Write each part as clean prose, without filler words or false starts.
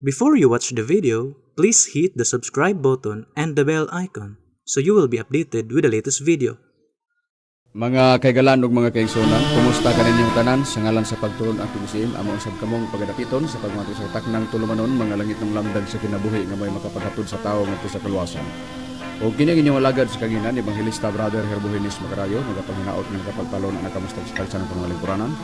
Before you watch the video, please hit the subscribe button and the bell icon so you will be updated with the latest video. Mga kaigalan ug mga kaigsuonan, kumusta kaninyong tanan? Sa ngalan sa pagtulon ang PBCM, amo usab kamong pagadapiton sa pagmati sa taknang tulumanon, Mga Langit ng Lamdag sa Kinabuhi, nga may makapaghatod sa tawo ngadto sa kaluwasan. O kini ang inyong alagad sa kaginan, Ebanghelista Brother Herbohenis Macarayo, magapanghinaot nga nakapagpalon ang nakamustag sa tagsa ng mga lingkuranan.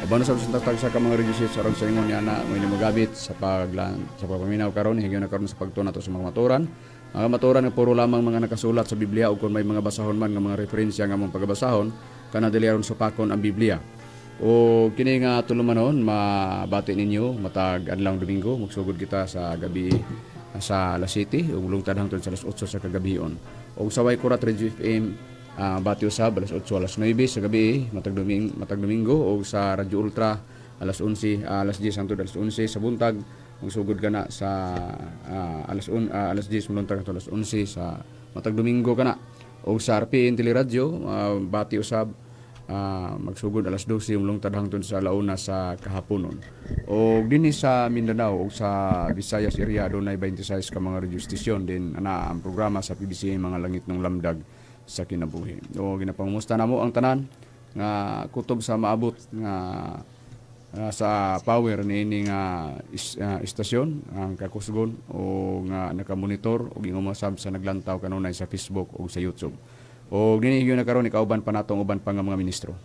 Uban sa sa tagsa ka mga radio sa aron sa ingon niya na mo magabit sa paglan sa pagpaminaw karon, higayon na karon sa pagtuon nato sa mga maturan. Mga maturan nga puro lamang mga nakasulat sa Biblia o kung may mga basahon man nga mga referensya nga mong pagabasahon kana dili aron supakon ang Biblia. O kini nga tulumanon mabati ninyo matag adlaw Domingo, magsugod kita sa gabi sa alas 7 ug lungtad hangtod sa alas 8 sa kagabion. Og sa Way Kurat Radio FM, bati usab alas 8, alas 9 sa gabi matag Domingo, og sa Radio Ultra alas 11, alas 10 hangtod alas 11 sa buntag. Magsugod ka na sa alas 10, muluntag hangtod alas 11 sa matag Domingo kana. Og sa RPN Teleradyo, bati usab, magsugod alas 12, mulungtad hangtod sa alauna sa kahaponon. Og dinhi sa Mindanao ug sa Visayas area, adunay 26 ka mga radio station din ana ang programa sa PBC Mga Langit ng Lamdag sa Kinabuhi. O ginapangumusta namo ang tanan nga kutob sa maabot nga sa power niini nga istasyon ang kakusgon o nga nakamonitor og ingon sab sa naglantaw kanunay sa Facebook o sa YouTube. O dinhi gyud na karon ikauban pa natong uban pa nga mga ministro.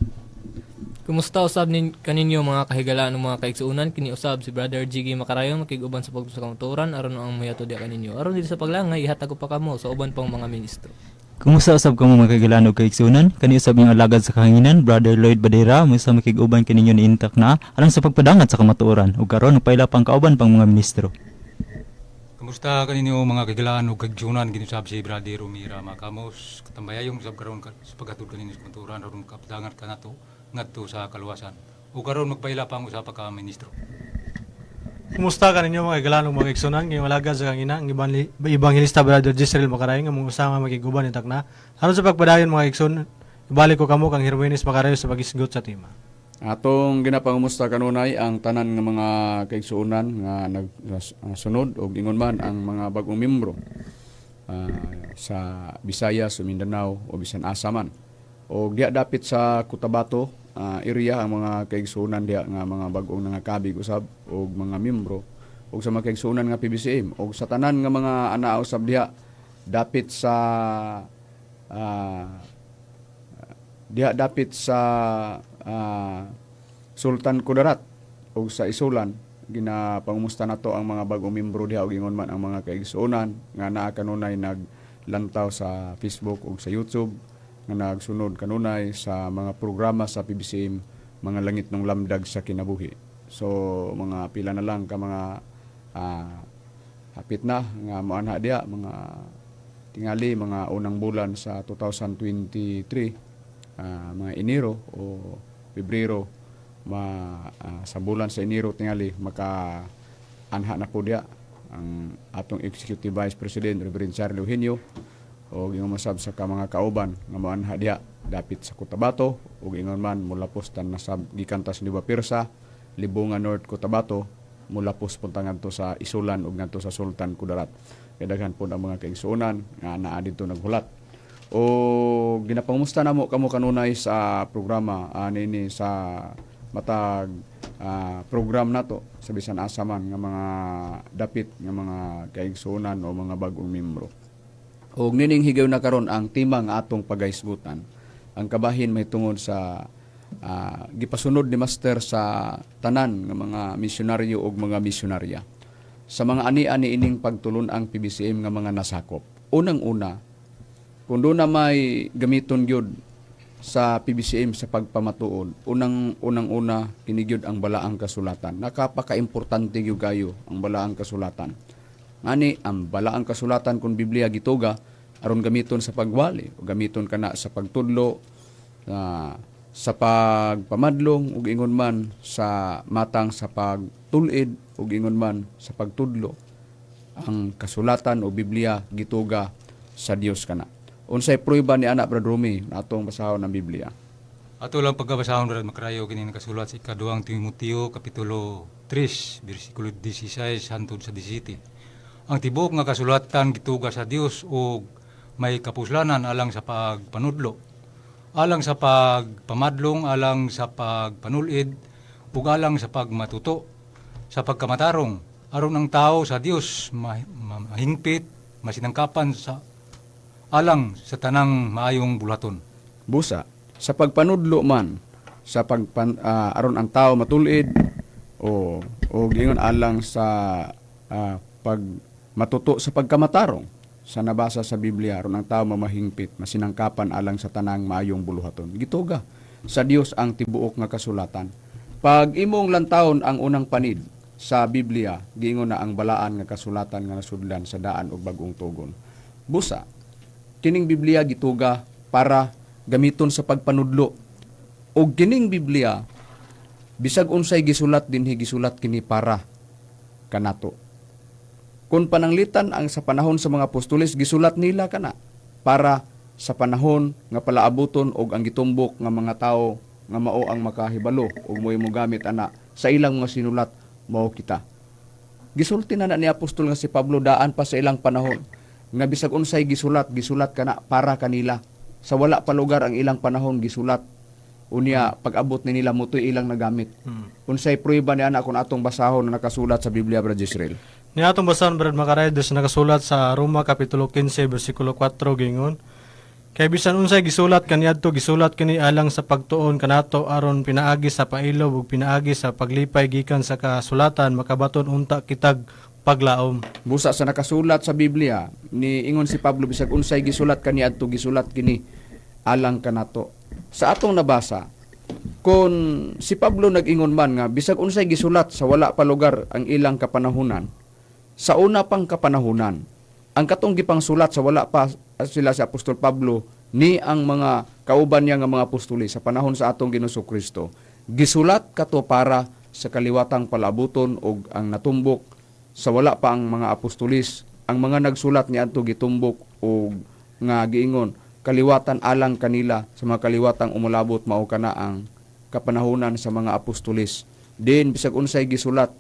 Kumusta usab kaninyo, mga kahigalaan ug mga kaigsuonan? Kini usab si Brother Jiggy Makarayon, makig-uban sa pagtuo sa kamatuoran aron ang muyato diha kaninyo. Aron dili sa paglangay, ihatag ko pa kamo sa uban pang mga ministro. Kumusta usab kamo, mga kahigalaan ug kaigsuonan? Kani usab yung alagad sa kahanginan, Brother Lloyd Badera, musa makig-uban kaninyo ni intak na alang sa pagpadangat sa kamatuoran. Ug karon nagpaila pang kauban pang mga ministro. Kumusta kaninyo, mga kahigalaan ug kaigsuonan? Kini usab si Brother Rumira Makamos katambayayong usab karon sa paghatod kaninyo sa kamatuoran aron kapadangat kanato ngadto sa kaluwasan. Ug karon magpaila pa ang usa pa ka ministro. Kumusta kaninyo, mga kahigalaan ug mga igsunan? Ngayong alagad sa kangina, ang Ebanghelista Brother Jisrael Makarayo nga mong usama makiguban ni takna. Aron sa pagpadayon, mga igsoon, ibalik ko kamo kang Hermogenes Makarayo sa pagisgot sa tema. Atong ginapangumusta kanunay ang tanan nga mga kaigsuonan nga nagsunod og ingon man ang mga bagong membro sa Visayas o Mindanao o bisan asa man. Og diha dapit sa Cotabato area, ang mga kaigsuonan diha nga mga bagong nangakabig usab og mga membro og sa mga kaigsuonan nga PBCM og sa tanan nga mga anaa usab diha dapit sa Sultan Kudarat ug sa Isulan. Ginapangumusta nato ang mga bagong membro diha ug ingon man ang mga kaigsuonan nga naa kanunay naglantaw sa Facebook ug sa YouTube, nga nagsunod kanunay sa mga programa sa PBCM Mga Langit ng Lamdag sa Kinabuhi. So mga pila na lang ka mga hapit na nga moanha diha, mga tingali mga unang bulan sa 2023, mga Enero o Pebrero, ma sa bulan sa Enero tingali maka anha na po diha ang atong Executive Vice President Reverend Charlie Eugenio o ingon masab sa ka mga kauban nga moanha diha dapit sa Cotabato ug ingon man mulapos tan nasab gikan ta sa Nueva Pirsa, Libongan, North Cotabato, mulapos punta ngadto sa Isulan ug ngadto sa Sultan Kudarat, kay daghan pod ang mga kaigsuonan nga naa didto naghulat. O ginapangumusta namo kamo kanunay sa programa nini sa matag program nato sa bisan asa man nga mga dapit nga mga kaigsuonan o mga bagong membro. Og nining higayon na karon, ang tema nga atong pagahisgutan, ang kabahin may tungod sa gipasunod ni Master sa tanan nga mga misyonaryo ug mga misyonarya sa mga ani-ani ining pagtulon ang PBCM nga mga nasakop. Unang-una, kung doon na may gamiton gyud sa PBCM sa pagpamatuod, unang unang-una kini gyud ang Balaang Kasulatan. Nakapaka-importante gyud kayo ang Balaang Kasulatan. Ngani ang Balaang Kasulatan, kung Biblia, gituga aron gamiton sa pagwali o gamiton kana sa pagtudlo, sa pagpamadlong ug ingon man sa matang sa pagtul-id ug ingon man sa pagtudlo. Ang kasulatan o Biblia, gituga sa Dios kana. Unsay prueba ni ana, Brad Rumi, na atong basahon ang Biblia? Ato lang pagkabasahon, Brad Makrayo, kini nakasulat sa Ikaduhang Timoteo kapitulo 3 bersikulo 16 hangtod sa 17. Ang tibuok nga kasulatan gituga sa Dios og may kapuslanan alang sa pagpanudlo, alang sa pagpamadlong, alang sa pagpanulid, ug alang sa pagmatuto, sa pagkamatarong, aron ang tao sa Dios mahingpit, masinangkapan sa alang sa tanang maayong bulaton. Busa sa pagpanudlo man sa aron ang tao matulid o o giingon alang sa pag matuto sa pagkamatarong sa nabasa sa Biblia, aron ang tao mamahingpit, masinangkapan alang sa tanang maayong buluhaton. Gituga sa Dios ang tibuok nga kasulatan. Pag imong lantawon ang unang panid sa Biblia, giingon na ang balaan nga kasulatan nga nasudlan sa daan ug bag-ong tugon. Busa kining Biblia gituga para gamiton sa pagpanudlo, ug kining Biblia, bisag unsay gisulat dinhi, gisulat kini para kanato. Kung pananglitan ang sa panahon sa mga apostoles, gisulat nila kana para sa panahon nga palaabuton og ang gitumbok nga mga tawo nga mao ang makahibalo ug mo'y mogamit ana sa ilang mga sinulat, mao kita. Gisulti na na ni apostol nga si Pablo daan pa sa ilang panahon nga bisag unsay gisulat, gisulat kana para kanila. Sa wala pa lugar ang ilang panahon, gisulat. Unya pag-abot ni nila, mutoy ilang nagamit. Unsay pruweba ni ana kung atong basahon na nakasulat sa Biblia, Brad Israel? Ni atong basahon, Brad Makaray, sa nakasulat sa Roma kapitulo 15 bersikulo 4, gingon: "Kay bisan unsay gisulat kaniadto, gisulat kini alang sa pagtuon kanato, aron pinaagi sa pailob ug pinaagi sa paglipay gikan sa kasulatan makabaton unta kitag paglaom." Busa sa nakasulat sa Biblia, ni ingon si Pablo, bisag unsay gisulat kaniadto, gisulat kini alang kanato. Sa atong nabasa, kung si Pablo nag-ingon man nga bisag unsay gisulat sa wala pa lugar ang ilang kapanahunan, sa una pang kapanahunan, ang katong gipangsulat sa wala pa sila si Apostol Pablo ni ang mga kauban niya nga mga apostoli sa panahon sa atong Ginoong Kristo, gisulat kato para sa kaliwatang palabuton, og ang natumbok sa wala pa ang mga apostolis, ang mga nagsulat niadto gitumbok og nga giingon kaliwatan alang kanila sa mga kaliwatang umulabot, mao kana ang kapanahonan sa mga apostolis. Din bisag unsay gisulat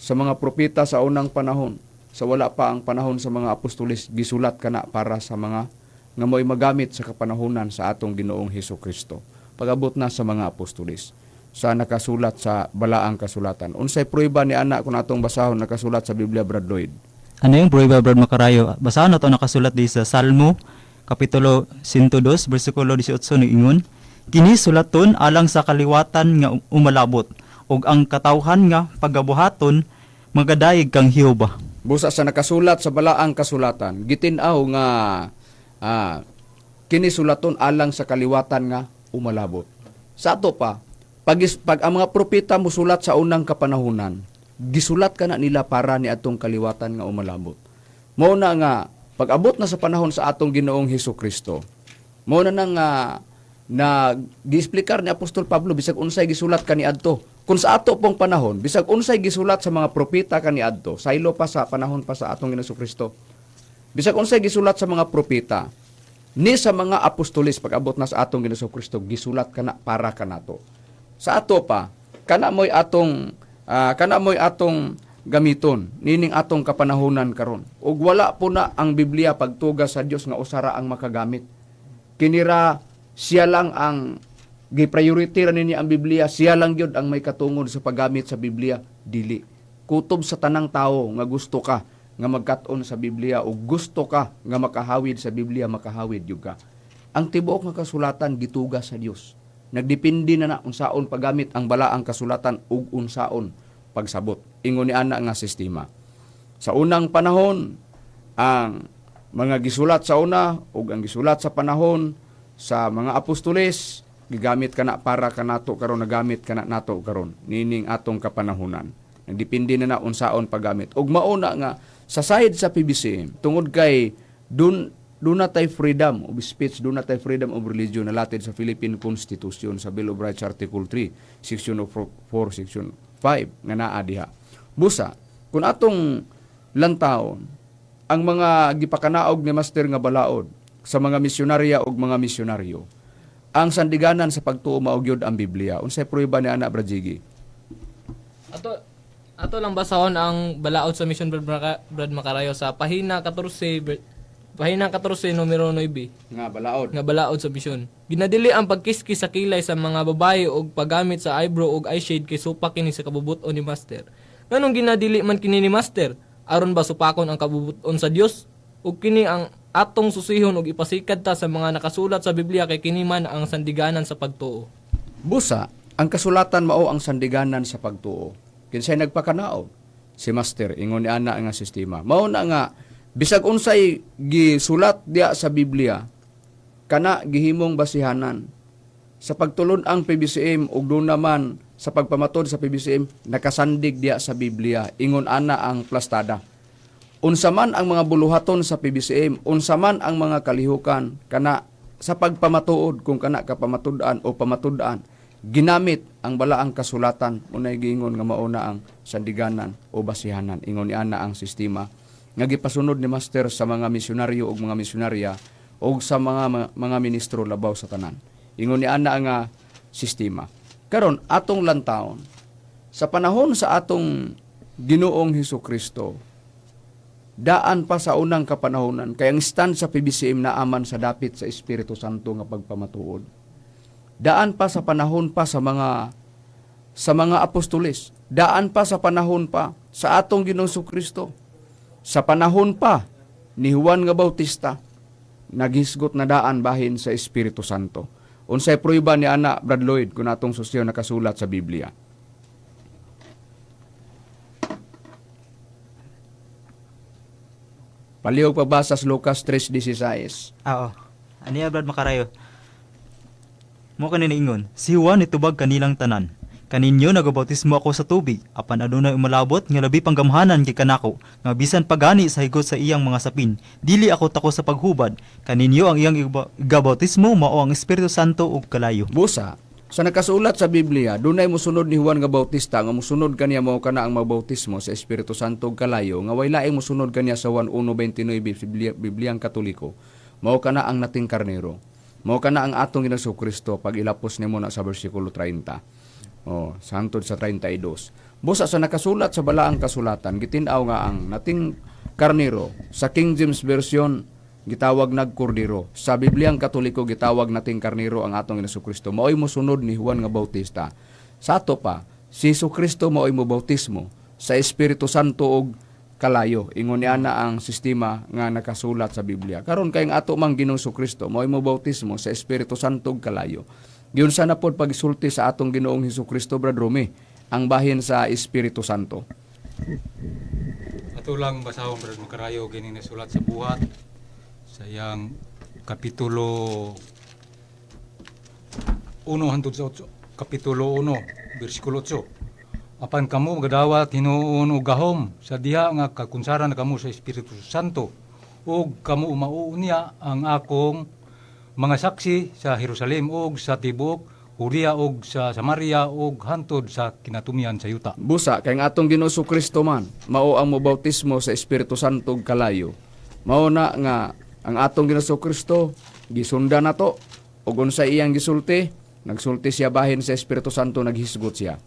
sa mga propeta sa unang panahon, sa wala pa ang panahon sa mga apostolis, gisulat kana para sa mga nga mo'y magamit sa kapanahonan sa atong Ginoong Heso Kristo. Pag-abot na sa mga apostolis, sa nakasulat sa balaang kasulatan, unsay pruweba ni ana kung atong basahon nakasulat sa Biblia, Brad Lloyd? Ano yung pruweba, Brad Makarayo? Basahan na to nakasulat di sa Salmo, Kapitulo 102, versikulo 18, nag-ingon: "Kini sulaton alang sa kaliwatan nga umalabot, ug ang katawhan nga pagabuhaton magadayeg kang Jehova." Busa sa nakasulat sa balaang kasulatan, gitin-aw nga kini sulaton alang sa kaliwatan nga umalabot. Sa ato pa, pag ang mga propeta musulat sa unang kapanahunan, gisulat kana nila para ni atong kaliwatan nga umalabot. Mao na nga pag-abot na sa panahon sa atong Ginoong Hesus Kristo, mao na nga na giexplikar ni Apostol Pablo bisag unsay gisulat kaniadto. Kung sa ato pong panahon, bisag unsay gisulat sa mga propeta kaniadto, saylo pa sa panahon pa sa atong Ginoong Kristo. Bisag unsay gisulat sa mga propeta ni sa mga apostolis, pag-abot na sa atong Ginoong Kristo, gisulat kana para kanato. Sa ato pa, kana mo'y atong gamiton nining atong kapanahonan karon. Ug wala po na ang Biblia pagtuga sa Dios nga usara ang makagamit. Kinira siya lang ang gi-priority ra niya ang Biblia, siya lang gyud ang may katungod sa paggamit sa Biblia, dili. Kutob sa tanang tao nga gusto ka nga magkat-on sa Biblia o gusto ka nga makahawid sa Biblia, makahawid gyud ka. Ang tibuok nga kasulatan gituga sa Dios. Nagdepende na na unsaon paggamit ang balaang kasulatan ug unsaon pagsabot. Ingon ni ana nga sistema. Sa unang panahon, ang mga gisulat sa una ug ang gisulat sa panahon sa mga apostoles, gigamit kana para kanato karon, nagamit kana nato karon nining atong kapanahonan. Nagdepende na na unsaon paggamit. Ug mauna nga sa side sa PBC, tungod kay dun duna tay freedom of speech, duna tay freedom of religion na latid sa Philippine Constitution sa Bill of Rights Article 3, Section 4, Section 5 nga naa diha. Busa, kung atong lantawon ang mga gipakanaog ni Master nga balaod sa mga misyonarya ug mga misyonaryo, ang sandiganan sa pagtuo mao gyud ang Biblia. Unsay pruweba ni ana, Brad Jiggy? Ato Ato lang basahon ang balaod sa Mission Brad, Brad Makarayo sa pahina 14 pahina 14 numero 9 Nga balaod. nga balaod sa misyon. Ginadili ang pagkiskis sa kilay sa mga babae og paggamit sa eyebrow og eyeshade kay supak kini sa kabubuton ni Master. Nganong ginadili man kini ni Master? Aron ba supakon ang kabubuton sa Dios? Ug kini ang atong susihon og ipasikad ta sa mga nakasulat sa Biblia kay kini man ang sandiganan sa pagtuo. Busa, ang kasulatan mao ang sandiganan sa pagtuo. Kinsay nagpakanaog? Si Master, ingon ni ana nga sistema. Mao na nga bisag unsay gisulat diya sa Biblia, kana gihimong basihanan. Sa pagtulon ang PBCM ug doon naman sa pagpamatod sa PBCM nakasandig diya sa Biblia. Ingon ana ang plastada. Unsa man ang mga buluhaton sa PBCM, unsa man ang mga kalihukan kana sa pagpamatuod kung kana ka pamatud-an o pamatud-an, ginamit ang balaang kasulatan unay giingon nga mauna ang sandiganan o basihanan. Ingon ni ana ang sistema nga gipasunod ni Master sa mga misyonaryo ug mga misyonarya ug sa mga ministro labaw sa tanan. Ingon ni ana nga sistema. Karon atong lantawon sa panahon sa atong Ginoong Hesus Kristo, daan pa sa unang kapanahonan kay ang stand sa PBCM naaman sa dapit sa Espiritu Santo nga pagpamatuod. Daan pa sa panahon pa sa mga apostoles, daan pa sa panahon pa sa atong Ginoong Kristo, sa panahon pa ni Juan nga Bautista, naghisgot na daan bahin sa Espiritu Santo. Unsay prueba ni ana, Brad Lloyd, kung atong susyo nakasulat sa Biblia? Palihog pagbasa sa Lucas 3:16. Oo. Aniya Brad Makarayo. Mo kani niingon, si Juan nitubag kanilang tanan. Kaninyo nagabautismo ako sa tubig, apan adunay umalabot nga labi panggamhanan kay kanako, nga bisan pagani sa higot sa iyang mga sapin. Dili ako tako sa paghubad. Kaninyo ang iyang igabautismo mao ang Espiritu Santo ug kalayo. Busa, sa nakasulat sa Biblia, dunay musunod ni Juan nga Bautista nga musunod kaniya mao kana ang mabautismo sa Espiritu Santo ug kalayo nga way laing musunod kaniya sa Juan 1:29 Biblia, Bibliang Katoliko. Mao kana ang nating karnero. Mao kana ang atong Ginoong Kristo pag ilapos nimo na sa bersikulo 30. Oh, sa hantod sa 32. Busa sa nakasulat sa balaang kasulatan, gitin-aw nga ang nating karnero sa King James Version gitawag nagkordero. Sa Bibliang Katoliko gitawag nating karnero ang atong Ginoong Kristo. Maoy mosunod ni Juan nga Bautista. Sa ato pa, si Kristo maoy mo bautismo sa Espiritu Santo ug kalayo. Ingon ni ana ang sistema nga nakasulat sa Biblia. Karon kay ang ato mang Ginoong Kristo maoy mo bautismo sa Espiritu Santo ug kalayo. Giunsa na pod pagsulti sa atong Ginoong Hesus Kristo, Brad Rumi, ang bahin sa Espiritu Santo? Ato lang basahon, Brad Makarayo, kini nasulat sa Buhat sa iyang kapitulo 1 hantod sa 8, kapitulo 1 bersikulo 8. Apan kamo magadawat hinuon og gahom sa diha nga kakunsara na kamo sa Espiritu Santo ug kamo mao niya ang akong mga saksi sa Jerusalem ug sa tibuok Judea ug sa Samaria ug hantod sa kinatumyan sa yuta. Busa kay ang atong Ginoong Kristo man mao ang mobautismo sa Espiritu Santo ug kalayo. Mao na nga ang atong Ginoong Kristo gisundan nato ug unsay iyang gisulti, nagsulti siya bahin sa Espiritu Santo, naghisgot siya.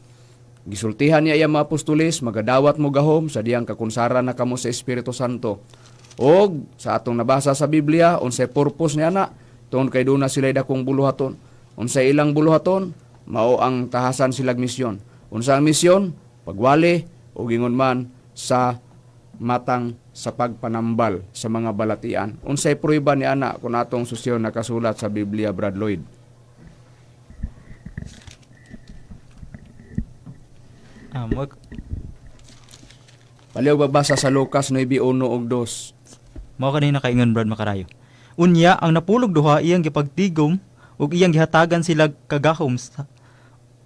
Gisultihan niya iyang mga apostoles, magadawat mo gahom sa diyang kakunsara na kamo sa Espiritu Santo. Og sa atong nabasa sa Biblia, unsay purpose niya na, tungod kay duna sila dakong buluhaton. Unsay ilang buluhaton, mao ang tahasan silag misyon. Unsa ang misyon? Pagwali o gingon man sa matang sa pagpanambal sa mga balatian. Unsay prueba ni ana kung atong susyon nakasulat sa Biblia, Brad Lloyd? Ah, mo Palihog babasa sa Lucas 9:1 ug 2. Mao kani nakaingon Brad Makarayo. Unya ang napulog duha iyang gipagtigom ug iyang gihatagan sila kagahom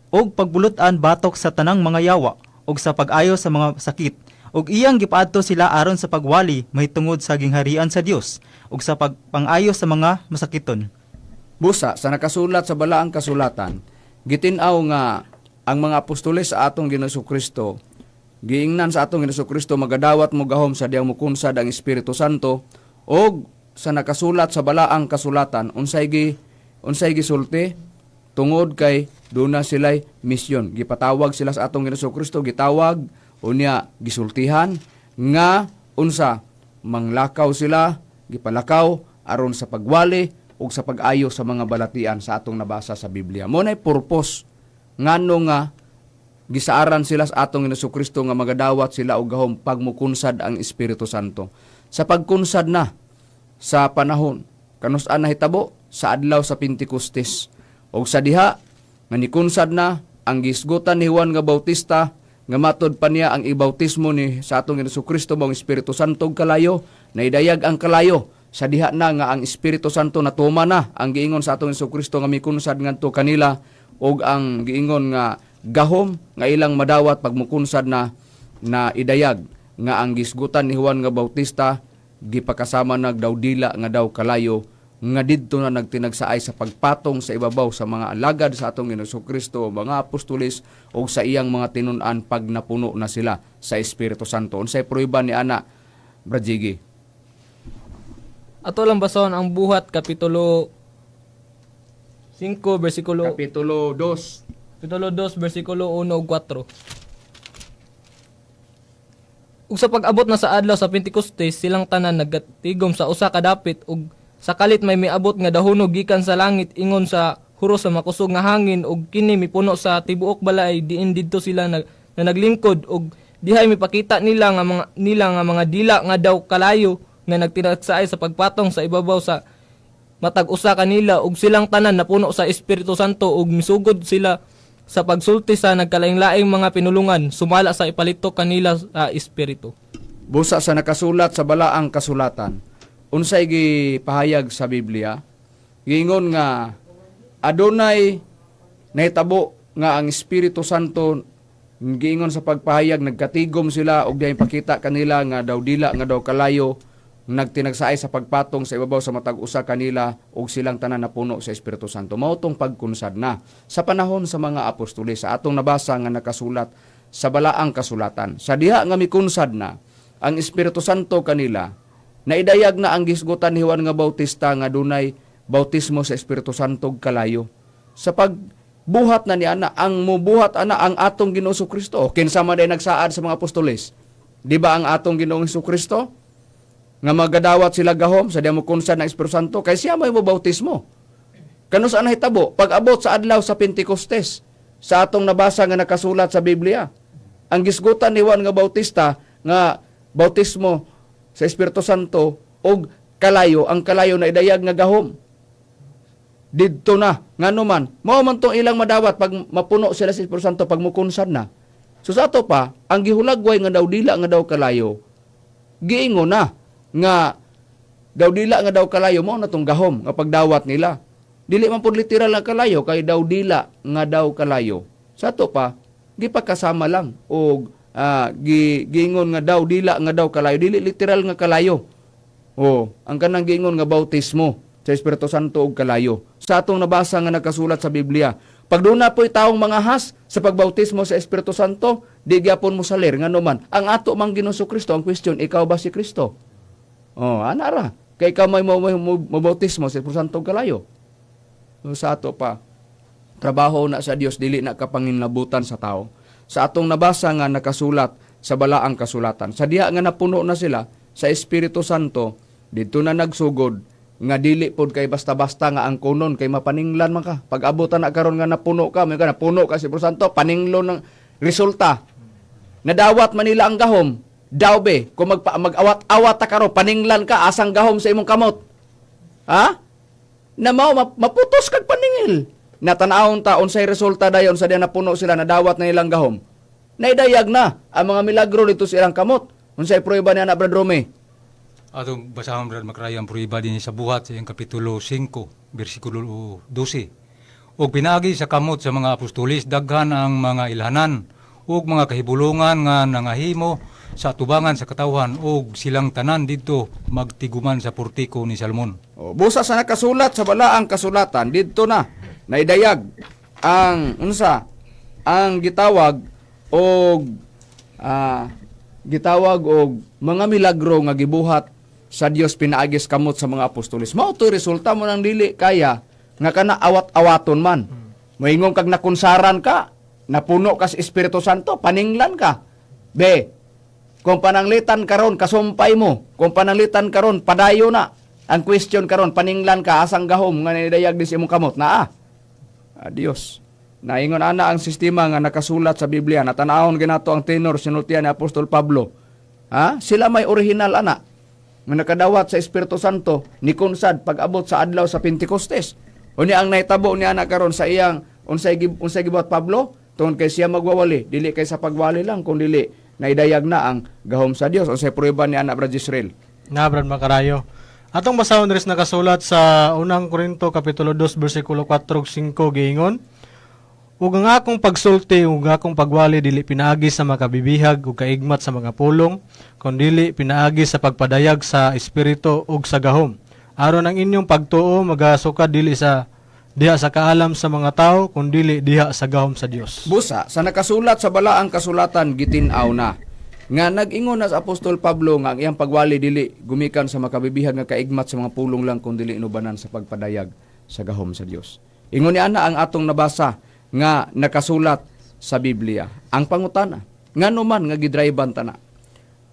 og pagbulutan batok sa tanang mga yawa ug sa pag-ayo sa mga sakit ug iyang gipaadto sila aron sa pagwali mahitungod sa gingharian sa Dios ug sa pagpangayo sa mga masakiton. Busa sa nakasulat sa balaang kasulatan, gitin-aw nga ang mga apostoles sa atong Ginoong Kristo, giingnan sa atong Ginoong Kristo magadawat mo gahom sa diyang mukunsad ang Espiritu Santo og sa nakasulat sa balaang kasulatan unsay gisulti tungod kay duna sila'y misyon. Gipatawag sila sa atong Ginoong Kristo, gitawag Unya gisultihan nga unsa manglakaw sila, gipalakaw aron sa pagwali ug sa pag-ayo sa mga balatian sa atong nabasa sa Biblia. Mo nay purpose ngano nga gisaaran sila sa atong Ginoong Kristo nga magadawat sila og gahom pagmukunsad ang Espiritu Santo. Sa pagkunsad na sa panahon kanus-an nahitabo sa adlaw sa Pentecostes, og sa diha nga nikunsad na ang gisgutan ni Juan nga Bautista nga matod pa niya ang ibautismo ni sa atong Ginoong Kristo mao ang Espiritu Santo ug kalayo, naidayag ang kalayo sa diha na nga ang Espiritu Santo natuma na ang giingon sa atong Ginoong Kristo nga mikunsad ngadto kanila, ug ang giingon nga gahom nga ilang madawat pagmukunsad na na idayag nga ang gisgutan ni Juan nga Bautista gipakasama nagdaw dila nga daw kalayo nga didto na nagtinagsaay sa pagpatong sa ibabaw sa mga alagad sa atong Ginoong Kristo, mga apostoles ug sa iyang mga tinun-an pag napuno na sila sa Espiritu Santo. Unsay prueba ni ana, Brad Jiggy? Ato lang basahon ang Buhat kapitulo 5 bersikulo Kapitulo 2. Kapitulo 2 bersikulo 1 ug 4. Ug sa pag-abot na sa adlaw sa Pentecostes, silang tanan nagkatigom sa usa ka dapit, ug sa kalit may miabot nga dahunog gikan sa langit ingon sa huros sa makusog nga hangin, ug kini mipuno sa tibuok balay diin didto sila na naglingkod, ug dihay mipakita nila nga mga dila nga daw kalayo nga nagtinagsaay sa pagpatong sa ibabaw sa matag usa kanila, ug silang tanan napuno sa Espiritu Santo ug misugod sila sa pagsulti sa nagkalaing-laing mga pinulungan sumala sa ipalitok kanila sa Espiritu. Busa sa nakasulat sa balaang kasulatan, unsay gipahayag sa Biblia? Giingon nga adunay nahitabo nga ang Espiritu Santo, giingon sa pagpahayag, nagkatigom sila og diay pakita kanila nga daw dila nga daw kalayo nagtinagsaay sa pagpatong sa ibabaw sa matag usa kanila ug silang tanan napuno sa Espiritu Santo. Mao tong pagkunsad na sa panahon sa mga apostoles sa atong nabasa nga nakasulat sa balaang kasulatan. Sa diha nga mikunsad na ang Espiritu Santo kanila, naidayag na ang gisgutan ni Juan nga Bautista nga dunay bautismo sa Espiritu Santo ug kalayo. Sa pagbuhat na ni ana, ang mubuhat ana ang atong Ginoong Kristo. Kinsa man day nagsaad sa mga apostoles? Di ba ang atong Ginoong Kristo? Nga magadawat sila gahom sa diha mokunsad ng Espiritu Santo kay siya may mobautismo. Kanus ang nahitabo? Pag-abot sa adlaw sa Pentecostes, sa atong nabasa nga nakasulat sa Biblia, ang gisgutan ni Juan nga Bautista nga bautismo sa Espiritu Santo og kalayo, ang kalayo na idayag nga gahom. Didto na, ngano man, mao man tong ilang madawat pag mapuno sila sa Espiritu Santo pag mukunsad na. So sa ato pa, ang gihulagway nga daw dila nga daw kalayo, giingon na nga daw dila nga daw kalayo mao na tong gahom nga pagdawat nila. Dili man pud literal nga kalayo kay daw dila nga daw kalayo. Sa ato pa, gipakasama lang og giingon nga daw dila nga daw kalayo, dili literal nga kalayo. Oh, ang kanang giingon nga bautismo sa Espiritu Santo ug kalayo. Sa atong nabasa nga nakasulat sa Biblia, pag doon na po'y taong mga has sa pagbautismo sa Espiritu Santo, di gyapon mo salir, ngano man ang ato mang Ginoong Kristo, ang question, ikaw ba si Kristo? Oh, ana ra. Kay ikaw may mo bautismo sa Espiritu Santo ug kalayo. So, sa ato pa, trabaho na sa Dios, dili na kapanginlabutan sa tao. Sa atong nabasa nga nakasulat sa balaang kasulatan, sa diha nga napuno na sila sa Espiritu Santo, didto na nagsugod nga dili pod kay basta-basta nga ang kunon kay mapaninglan man ka. Pag abutan na karon nga napuno ka, may ka napuno ka sa Espiritu Santo, paninglon ng resulta. Nadawat man nila ang gahom. Daw be, kung mag-awat-awat ta karon, paninglan ka, asang gahom sa imong kamot? Ha? Na mao maputos kag paningil. Natanawon ta unsay resulta dayon sa diha napuno sila, nadawat na ilang gahom. Naidayag na ang mga milagro dito sa ilang kamot. Unsay prueba niya na, Brad Rome? Atong basahon, Brad Makrayo, ang prueba din sa Buhat sa iyang kapitulo 5 bersikulo 12. Ug pinaagi sa kamot sa mga apostoles daghan ang mga ilhanan ug mga kahibulungan nga nangahimo sa tubangan sa katawhan, ug silang tanan didto magtiguman sa portiko ni Salomon. O, busa sa nakasulat sa balaang kasulatan, didto na naidayag ang unsa ang gitawag og mga milagro nga gibuhat sa Dios pinaagis kamot sa mga apostoles. Mao to'y resulta mo nang dili kaya nga kana awat-awaton man. Moingon kag nakunsaran ka, napuno ka sa Espiritu Santo, paninglan ka. Be, kung pananglitan karon kasumpay mo, kung pananglitan karon padayo na. Ang question karon, paninglan ka asang gahom nga nidayag di sa imong kamot naa. Adios. Naingon ana ang sistema nga nakasulat sa Biblia. Natanahon ginato ang tenor sinultian ni Apostol Pablo. Ha? Sila may original ana nga nakadawat sa Espiritu Santo ni kunsad pag-abot sa adlaw sa Pentecostes. Unya ang nahitabo niya ana karon sa iyang unsay gibuhat Pablo, tungod kay siya magwawali, dili kay sa pagwali lang kun dili naidayag na ang gahom sa Dios. Unsay prueba ni ana, Brad Israel? Na, Brad Makarayo. Atong basahon ris nakasulat sa Unang Korinto kapitulo 2 bersikulo 4 ug 5, giingon: "Ug ang akong pagsulti ug ang akong pagwali dili pinaagi sa makabibihag ug kaigmat sa mga pulong, kundili pinaagi sa pagpadayag sa espiritu ug sa gahom. Aron ang inyong pagtuo magasukad dili sa diha sa kaalam sa mga tao, kundili diha sa gahom sa Dios." Busa, sa nakasulat sa balaang kasulatan, gitin-aw na nga nag-ingon na sa Apostol Pablo nga ang iyang pagwali dili gumikan sa makabibihag nga kaigmat sa mga pulong lang, kun dili inubanan sa pagpadayag sa gahom sa Dios. Ingon ni ana ang atong nabasa nga nakasulat sa Biblia. Ang pangutana, ngano man nga gidriban ta na?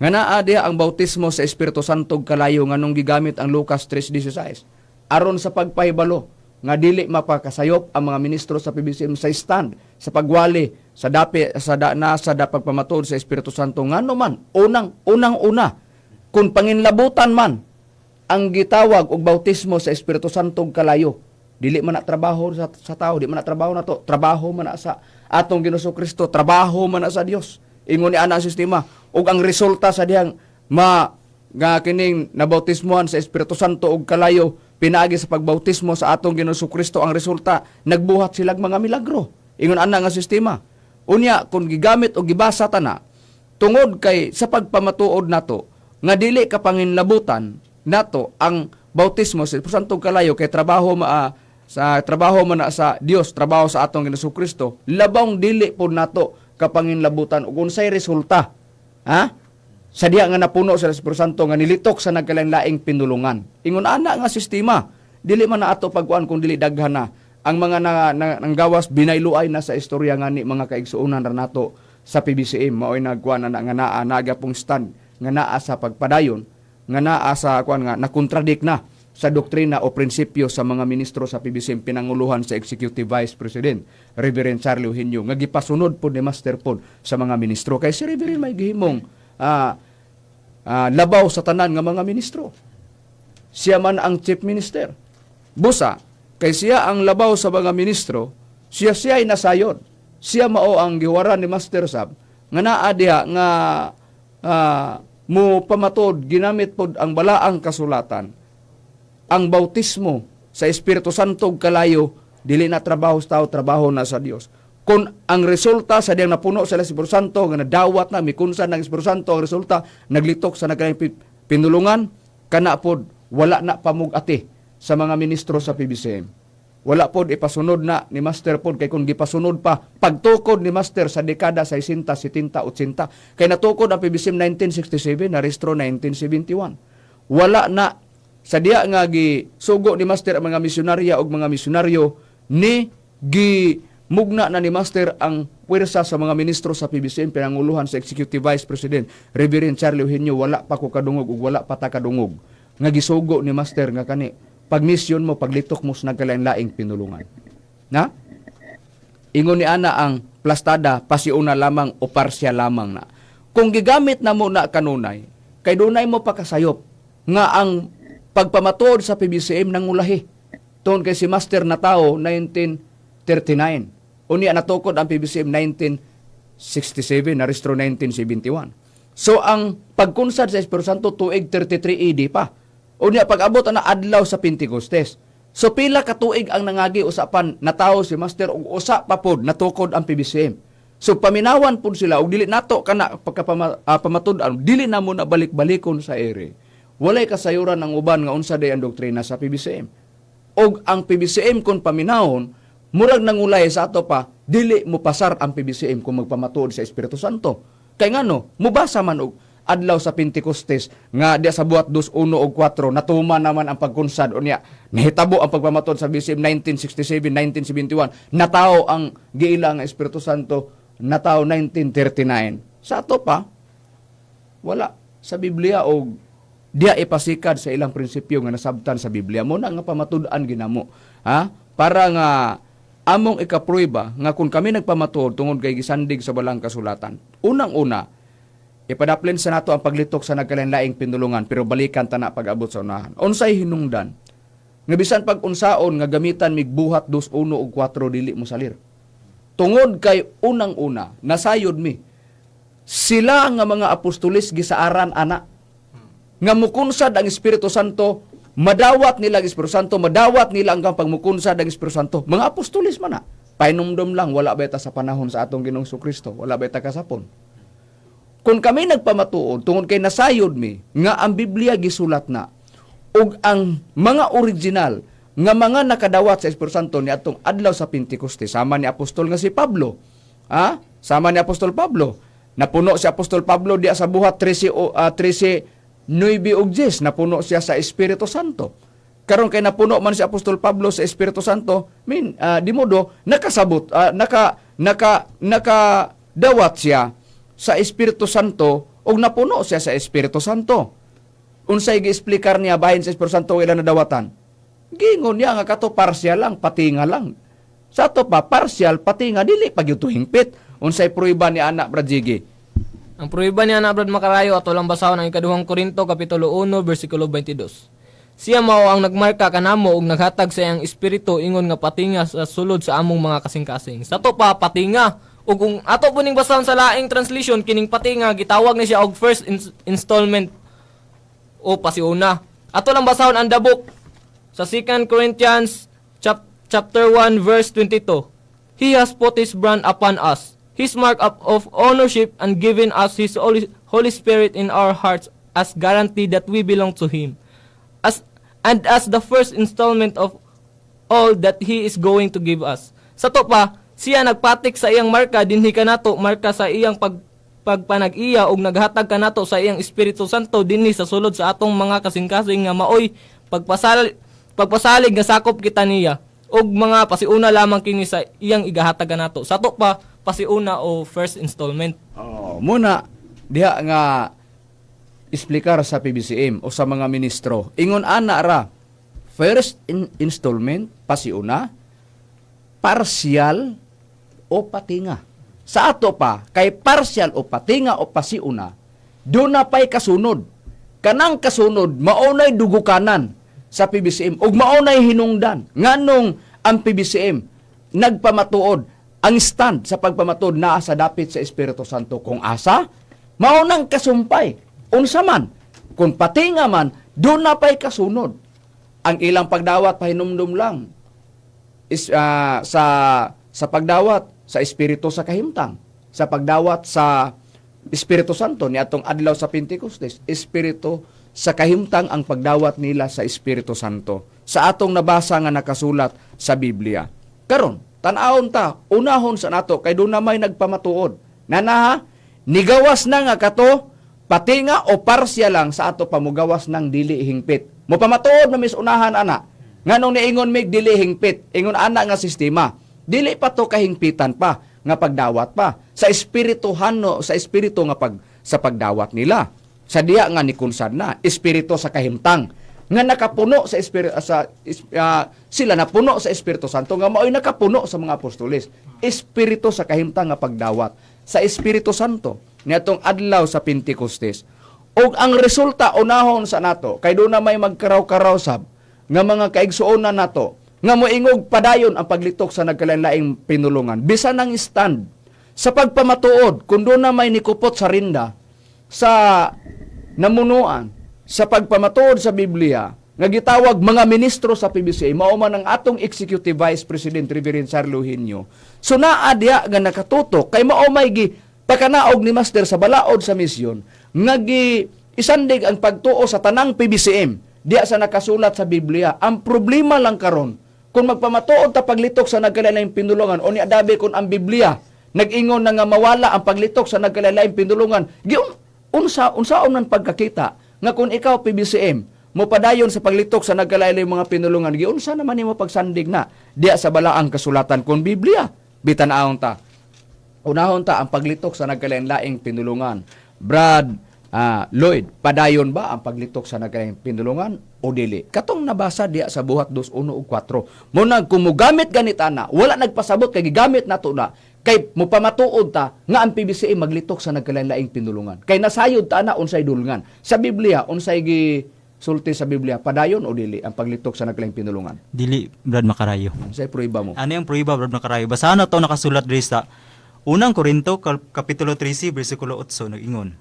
Nga naa diha ang bautismo sa Espiritu Santo ug kalayo, nganong gigamit ang Lucas 3:16? Aron sa pagpahibalo nga dili mapakasayop ang mga ministro sa PBCM sa stand sa pagwali sa dapi sa da, na sa da pagpamatuod sa Espiritu Santo. Ngano man unang unang una, kung panginlabutan man ang gitawag og bautismo sa Espiritu Santo ug kalayo, dili man na trabaho sa tao, di man na trabaho nato, trabaho man na sa atong Ginoong Kristo, trabaho man na sa Dios. Ingon ni ana ang sistema, ug ang resulta sa dihang ma nga kining nabautismohan sa Espiritu Santo ug kalayo pinaagi sa pagbautismo sa atong Ginoong Kristo, ang resulta nagbuhat silag mga milagro. Ingon ana nga sistema. Unya kung gigamit o gibasa tana tungod kay sa pagpamatuod nato nga dili ka panginlabutan nato ang bautismo sa Espiritu Santo ug kalayo kay trabaho ma sa trabaho man na sa Dios, trabaho sa atong Ginoong Kristo, labong dili pod nato kapanginlabutan ug unsay resulta, ha, sa diha nga napuno sa Espiritu Santo nga nilitok sa nagkalain-laing pinulungan. Ingon ana nga sistema, dili man na ato pagkuan kung dili daghan na ang mga na, nanggawas binayluay na sa istorya. Ngani, mga kaigsuonan ra nato sa PBCM, maoy nagkuan na nga naa naga pong stand nga naa sa pagpadayon nga naa sa kuan nga nakontradict na sa doktrina o prinsipyo sa mga ministro sa PBCM pinanguluhan sa Executive Vice President Reverend Charlie Eugenio, nga gipasunod pod ni Master pod sa mga ministro, kay si Reverend may gihimong labaw sa tanan nga mga ministro. Siya man ang chief minister. Busa, kay siya ang labaw sa mga ministro, siya siya ay nasayod. Siya mao ang giwaran ni Master Sab nga naa diha nga mo pamatod, ginamit pod ang balaang kasulatan, ang bautismo sa Espiritu Santo ug kalayo dili na trabaho sa tao, trabaho na sa Dios. Kung ang resulta sa diyang napuno sa Espiritu Santo nga nadawat na mikunsan ng Espiritu Santo, ang resulta naglitok sa nagkalaing pinulungan, kana pod wala na pamug-ati sa mga ministro sa PBCM. Wala pod ipasunod na ni Master pod, kay kung gipasunod pa pagtukod ni Master sa dekada 60, 70, 80, kay natukod ang PBCM 1967, narehistro 1971, wala na sa diya nga gi sugo ni Master ang mga misyonarya og mga misyonaryo ni gi mugna na ni Master ang puwersa sa mga ministro sa PBCM pinanguluhan sa Executive Vice President Reverend Charlie Eugenio, wala pa ko kadungog ug wala pa ta kadungog nga gisugo ni Master nga kani pag mission mo, paglitok mo sa nagkalain-laing pinulungan na. Ingon ni ana ang plastada, pasiuna lamang o parsial lamang na. Kung gigamit na mo na kanunay, kay dunay mo pakasayop nga ang pagpamatuod sa PBCM nangulahi. Tungod kay si Master na tao 1939. Unya natukod ang PBCM 1967, narehistro 1971. So ang pagkunsad sa Espiritu Santo tuig 33 AD pa. Unya pag-abot na adlaw sa Pentecostes. So pila ka tuig ang nangagi usapan natawo si Master ug usa pa pod natukod ang PBCM. So paminawan pod sila ug dili nato kana pagkapamatud-an, dili na mo na balik-balikon sa ere. Walay kasayuran ang uban nga unsa day ang doktrina sa PBCM. Og ang PBCM kung paminawon, murag nangulay sa ato pa, dili mo pasar ang PBCM kung magpamatuod sa Espiritu Santo. Kay ngano, mubasa man og adlaw sa Pentecostes nga diya sa Buhat 2:1 og 4 natuman naman ang pagkunsad, unya nahitabo ang pagpamatuod sa BCM 1967, 1971, natao ang giila nga Espiritu Santo natao 1939. Sa ato pa, wala sa Biblia og diya ipasikad sa ilang prinsipyo nga nasabtan sa Biblia mo na nga pamatud-an ginamo, ha, para nga among ikaprueba nga kung kami nagpamatuod tungod kay gisandig sa balang kasulatan. Unang-una, ipadaplin sa nato ang paglitok sa nagkalainlaing pinulungan, pero balikan ta na pag-abot sa unahan. Unsay hinungdan nga bisan pag unsaon nga gamitan mig Buhat 2:1 ug 4, dili mo salir? Tungod kay unang-una, nasayod mi sila nga mga apostolis gisaaran ana nga mukunsad ang Espiritu Santo, madawat nila ang Espiritu Santo, madawat nila ang pagmukunsad ang Espiritu Santo. Mga apostolis man na. Painumdum lang, wala ba ta sa panahon sa atong Ginoong Kristo? Wala ba ta kasapon? Kung kami nagpamatuod tungod kay nasayod mi nga ang Biblia gisulat na ug ang mga original nga mga nakadawat sa Espiritu Santo ni atong adlaw sa Pentecoste, sama ni apostol nga si Pablo. Ha? Sama ni Apostol Pablo. Napuno si Apostol Pablo diya sa Buhat 13 13:9 ug 10, napuno siya sa Espiritu Santo. Karon kay napuno man si Apostol Pablo sa Espiritu Santo, min di modo nakasabot, naka naka nakadawat siya sa Espiritu Santo ug napuno siya sa Espiritu Santo. Unsay giexplikar niya bahin sa Espiritu Santo ila nadawatan? Gingon niya nga kato partial lang, patinga lang. Sa ato pa, partial, patinga, dili pa gyud to hingpit. Unsay prueba ni ana, Brad Jiggy? Ang pruweba niya na, Brad Makarayo, ato lang basahon ang ikaduhang Korinto kapitulo 1 bersikulo 22. Siya mao ang nagmarka kanamo ug naghatag sa iyang espiritu ingon nga patinga sa sulod sa among mga kasing-kasing. Sa ato pa, patinga. Ug kung ato po ning basahon sa laing translation, kining patinga gitawag ni siya og first installment o pasiuna. Ato lang basahon ang dabok sa 2 Corinthians chapter 1 verse 22. He has put his brand upon us, his mark of ownership, and given us his Holy Spirit in our hearts as guarantee that we belong to him. As the first installment of all that he is going to give us. Sa to pa, siya nagpatik sa iyang marka dinhi kanato, marka sa iyang pagpanag-iya, ug naghatag kanato sa iyang Espiritu Santo dinhi sa sulod sa atong mga kasing-kasing nga maoy pagpasalig nga sakop kita niya, ug mga pasiuna lamang kini sa iyang igahatag kanato. Sa to pa, pasiuna o first installment. Oh, muna diha nga isplikar sa PBCM o sa mga ministro. Ingon ana ra, first installment, pasiuna, partial o patinga. Sa ato pa, kay partial o patinga o pasiuna, doon na pa'y kasunod. Kanang kasunod, maunay dugukanan sa PBCM ug maunay hinungdan. Nganong ang PBCM nagpamatuod, ang stand sa pagpamatuod naa sa dapit sa Espiritu Santo. Kung asa, maunang kasumpay. Unsa man, kung patinga man, doon na pa'y kasunod. Ang ilang pagdawat, pahinumdum lang, is, sa pagdawat sa Espiritu sa kahimtang, sa pagdawat sa Espiritu Santo ni atong adlaw sa Pentecostes, Espiritu sa kahimtang ang pagdawat nila sa Espiritu Santo sa atong nabasa nga nakasulat sa Biblia. Karon, tan-awon ta, unahon sa nato kay doon na may nagpamatuod. Nanaha, nigawas na nga kato patinga o parsya lang, sa ato pamugawas ng dili hingpit. Mopamatuod na mis unahan ana. Nganong niingon mig dili hingpit, ingon ana nga sistema. Dili pa to kahingpitan pa nga pagdawat pa sa espirituhano, sa espiritu nga pag sa pagdawat nila. Sa diya nga nikunsad na espiritu sa kahimtang nga nakapuno sa espiritu sa sila napuno sa Espiritu Santo nga mao'y nakapuno sa mga apostoles. Espiritu sa kahimtang nga pagdawat sa Espiritu Santo niadtong adlaw sa Pentecostes. Ug ang resulta, unahon sa nato kay doon na may magkaraw-karaw sab nga mga kaigsuonan nato nga moingog padayon ang paglitok sa nagkalain-laing pinulungan, bisan ang stand sa pagpamatuod, kung doon na may nikupot sa rinda sa namunuan sa pagpamatuod sa Biblia nga gitawag mga ministro sa PBCA, mao man ang atong Executive Vice President Reverend Sarlo Hinyo. So naa diya nga nakatutok kay mao may gi pakanaog ni Master sa balaod sa misyon nga gi isandig ang pagtuo sa tanang PBCM diya sa nakasulat sa Biblia. Ang problema lang karon, kung magpamatuod ta paglitok sa nagkalain pinulungan o ni adabi, kung ang Biblia nag-ingon na nga mawala ang paglitok sa nagkalain pinulungan, giun unsa unsaon man pagkakita nga kung ikaw PBCM mo padayon sa paglitok sa nagkalain mga pinulungan, giunsa naman nimo pagsandig na diya sa balaang kasulatan kung Biblia? Bitan-awon ta. Unahon ta ang paglitok sa nagkalain-laing pinulungan. Brad Lloyd, padayon ba ang paglitok sa nagkalaing pinulungan o dili? Katong nabasa diya sa Buhat 2:1 ug 4. Mo nag kung mogamit ganit ana, wala nagpasabot kay gigamit nato na kay mupamatuod ta nga ang PBCM maglitok sa nagkalain-laing pinulungan. Kay nasayod ta ana unsay dulngan. Sa Biblia, unsay gi sulti sa Biblia, padayon o dili ang paglitok sa nagkalaing pinulungan? Dili, Brad Makarayo. Unsay pruiba mo? Ano yung pruiba, Brad Makarayo? Basahan na to nakasulat diri sa Unang Korinto, Kapitulo 13, versikulo 8, nag-ingon.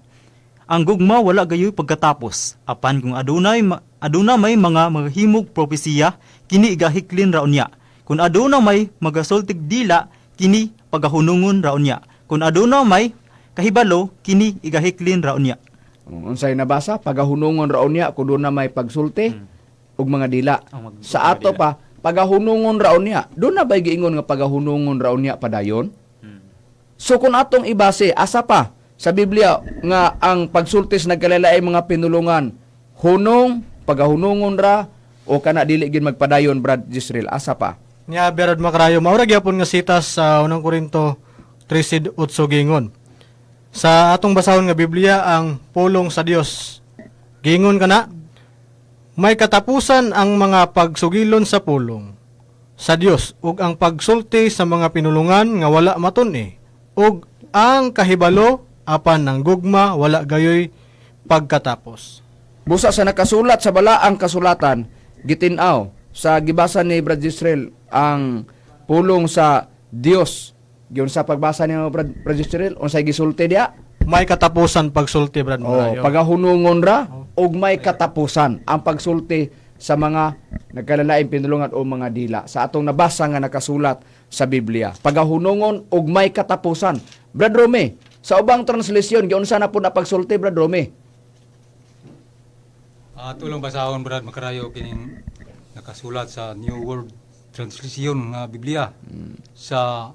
Ang gugma wala gayoy pagkatapos, apan kung aduna may mga maghimog propesiya, kini igahiklin ra unya. Kung aduna may magasultig dila, kini pagahunungon ra unya. Kung aduna may kahibalo, kini igahiklin ra unya. Unsay nabasa, pagahunungon ra unya kung doon na may pagsulti ug mga dila. Ang Sa ato mga dila. pa, pagahunungon ra unya. Doon na ba'y giingon nga pagahunungon ra unya padayon? So kung atong ibase, asa pa sa Biblia nga ang pagsulti sa nagkalalaing mga pinulungan, hunong, pagahunungon ra o kana dili gid magpadayon, Brad Jisreel, asa pa? Nya Berard Macarayo, maura gyapon nga sitas sa Unang Korinto 13:8 gingon. Sa atong basahon nga Biblia ang pulong sa Dios. Gingon kana, may katapusan ang mga pagsugilon sa pulong sa Dios ug ang pagsulti sa mga pinulungan nga wala matun-i ug ang kahibalo apan ang gugma wala gayoy pagkatapos. Busa sa nakasulat sa balaang kasulatan, gitin-aw sa gibasa ni Brad Jisreel ang pulong sa Dios. Giun sa pagbasa ni Brad Jisreel, unsay gisulti diya? May katapusan pagsulti, Brad Oh, Macarayo. pagahunungon ra ug may katapusan ang pagsulti sa mga nagkalalaing pinulungan o mga dila sa atong nabasa nga nakasulat sa Biblia. Pagahunungon ug may katapusan. Brad Rome, sa ubang translation giunsa na po na pagsulti, Brad Rome? Tulong basahon, Brad Makarayo, kining nakasulat sa New World Translation nga Biblia sa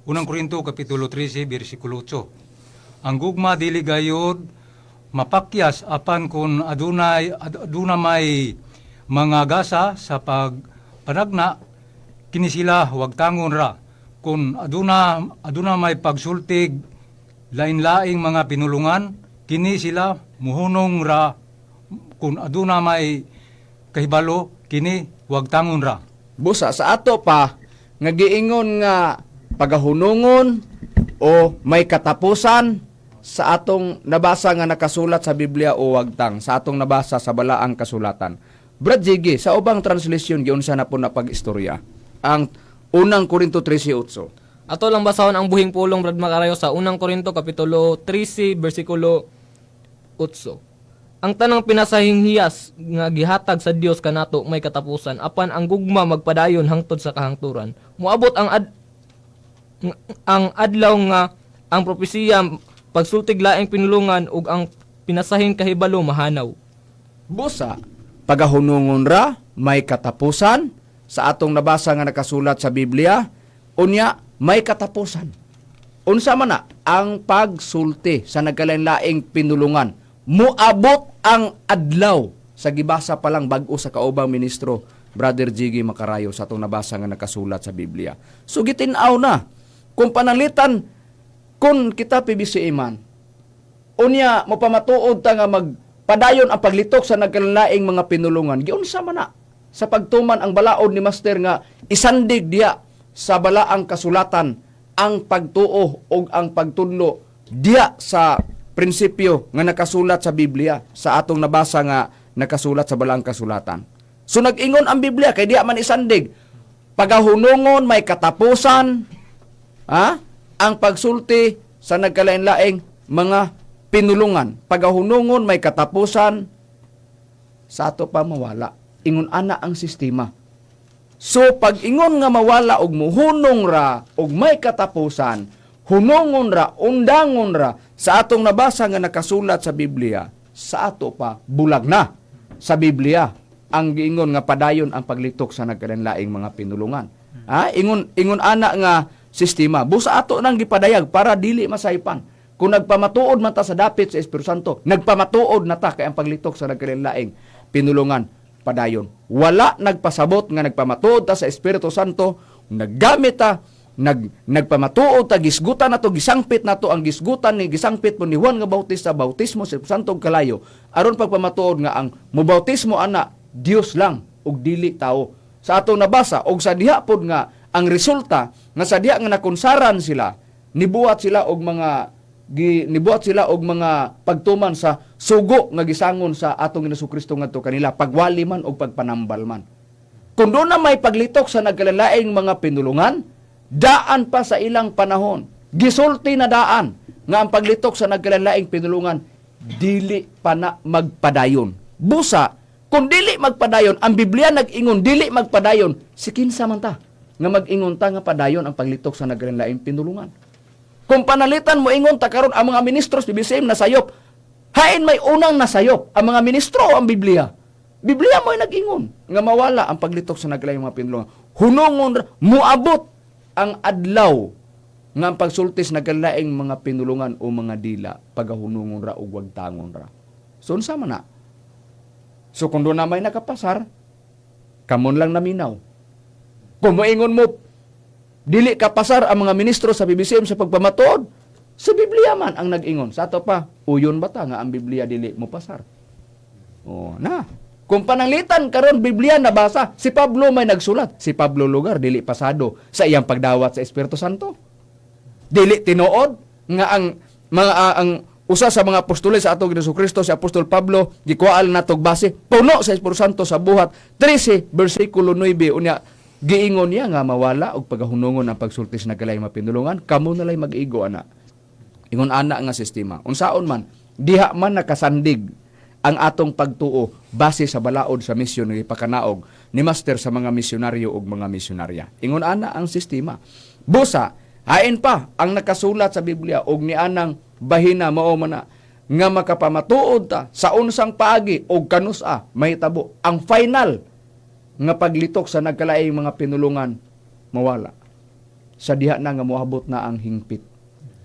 Unang Korinto kapitulo 13 bersikulo 8. Ang gugma dili gayod mapakyas apan kun aduna may mga gasa sa pagpanagna kini sila wagtangon ra kun aduna may pagsultig lain-laing mga pinulungan kini sila muhunong ra kun aduna may kahibalo kini wagtangon ra. Busa sa ato pa nga giingon nga pagahunungon o may katapusan sa atong nabasa nga nakasulat sa Biblia o wagtang sa atong nabasa sa balaang kasulatan. Brad Jiggy, sa ubang translation giunsa na po na pag-istorya ang Unang Korinto 13:8? Ato lang basahon ang buhing pulong, Brad Makarayo, sa Unang Korinto kapitulo 13 bersikulo 8. Ang tanang pinasahing hiyas nga gihatag sa Dios kanato may katapusan apan ang gugma magpadayon hangtod sa kahangturan. Moabot ang adlaw nga ang propesiya, pagsultig laing pinulungan ug ang pinasahing kahibalo mahanaw. Busa, pagahunungon ra, may katapusan sa atong nabasa nga nakasulat sa Biblia, unya may katapusan. Unsa man na ang pagsulti sa nagkalain-laing pinulungan, muabot ang adlaw sa gibasa pa lang bag-o sa kaubang ministro, Brother Jiggy Makarayo, sa atong nabasa nga nakasulat sa Biblia. So gitin-aw na kung pananglitan kung kita PBCA man, unya mapamatuod ta nga magpadayon ang paglitok sa nagkalalaing mga pinulungan, giunsa man na sa pagtuman ang balaod ni Master nga isandig diya sa balaang kasulatan ang pagtuo o ang pagtudlo diya sa prinsipyo nga nakasulat sa Biblia sa atong nabasa nga nakasulat sa balaang kasulatan? So nag-ingon ang Biblia kay diya man isandig pagahunungon may katapusan, ha? Ang pagsulti sa nagkalain-laing mga pinulungan. Pagahunungon may katapusan, sa ato pa mawala. Ingon ana ang sistema. So pag ingon nga mawala og muhunong ra og may katapusan, hunungon ra, undangon ra sa atong nabasa nga nakasulat sa Biblia, sa ato pa bulag na sa Biblia ang giingon nga padayon ang paglitok sa nagkalainlaing mga pinulungan. Ha? Ingon ingon ana nga sistema. Busa ato nang gipadayag para dili masaypan. Kung nagpamatuod man ta sa dapit sa Espiritu Santo, nagpamatuod na ta kay ang paglitok sa nagkalainlaing pinulungan padayon. Wala nagpasabot nga nagpamatuod ta sa Espiritu Santo, naggamit ta Nagpamatuod ta, gisgutan nato, gisangpit nato ang gisgutan ni gisangpit po ni Juan nga Bautista, bautismo sa Santo ug kalayo, aron pagpamatuod nga ang mobautismo ana Dios lang ug dili tao. Sa atong nabasa og sa diha pod nga ang resulta nga sa diha nga nakunsaran sila, nibuhat sila og mga pagtuman sa sugo nga gisangon sa atong Ginoong Kristo ngadto kanila, pagwali man og pagpanambal man. Kung doon na may paglitok sa nagkalalaing mga pinulungan, daan pa sa ilang panahon, gisulti na daan nga ang paglitok sa nagkalalaing pinulungan, dili pa na magpadayon. Busa, kung dili magpadayon, ang Biblia nag-ingon, dili magpadayon, si kinsa man ta nga mag-ingon ta nga padayon ang paglitok sa nagkalalaing pinulungan? Kung panalitan mo ingon ta karon ang mga ministros BBCM nasayop, hain may unang nasayop, ang mga ministro o ang Biblia? Biblia mo ay nag-ingon nga mawala ang paglitok sa naglaing mga pinulungan. Hunongon muabot ang adlaw nga ang pagsulti sa naglaing mga pinulungan o mga dila pagahunungon ra ug wagtangon ra. So unsa man na? So kung doon na may nakapasar, kamon lang naminaw. Kung moingon mo dili kapasar ang mga ministro sa BBCM sa pagpamatuod, sa Biblia man ang nag-ingon. Sa ato pa, uyon ba ta nga ang Biblia dili mo pasar? Oh, na. Kung pananglitan karon Biblia nabasa, si Pablo may nagsulat. Si Pablo lugar dili pasado sa iyang pagdawat sa Espiritu Santo. Dili tinuod nga ang mga ang usa sa mga apostoles sa atong Ginoong Kristo, si Apostol Pablo, gikuhaan natog base puno sa Espiritu Santo sa Buhat 13 bersikulo 9. Unya giingon niya nga mawala og pagahunungon ang pagsulti sa nagkalaing mapinulungan. Kamo nalay mag-igo ana, ingon ana nga sistema. Unsaon man diha man nakasandig ang atong pagtuo base sa balaod sa misyon nga ipakanaog ni Master sa mga misyonaryo ug mga misyonarya. Ingon ana ang sistema. Busa, hain pa ang nakasulat sa Biblia og nianang bahina, mao man na nga makapamatuod ta sa unsang paagi og kanusa mahitabo ang final nga paglitok sa nagkalaing mga pinulungan mawala sa diha na nga moabot na ang hingpit.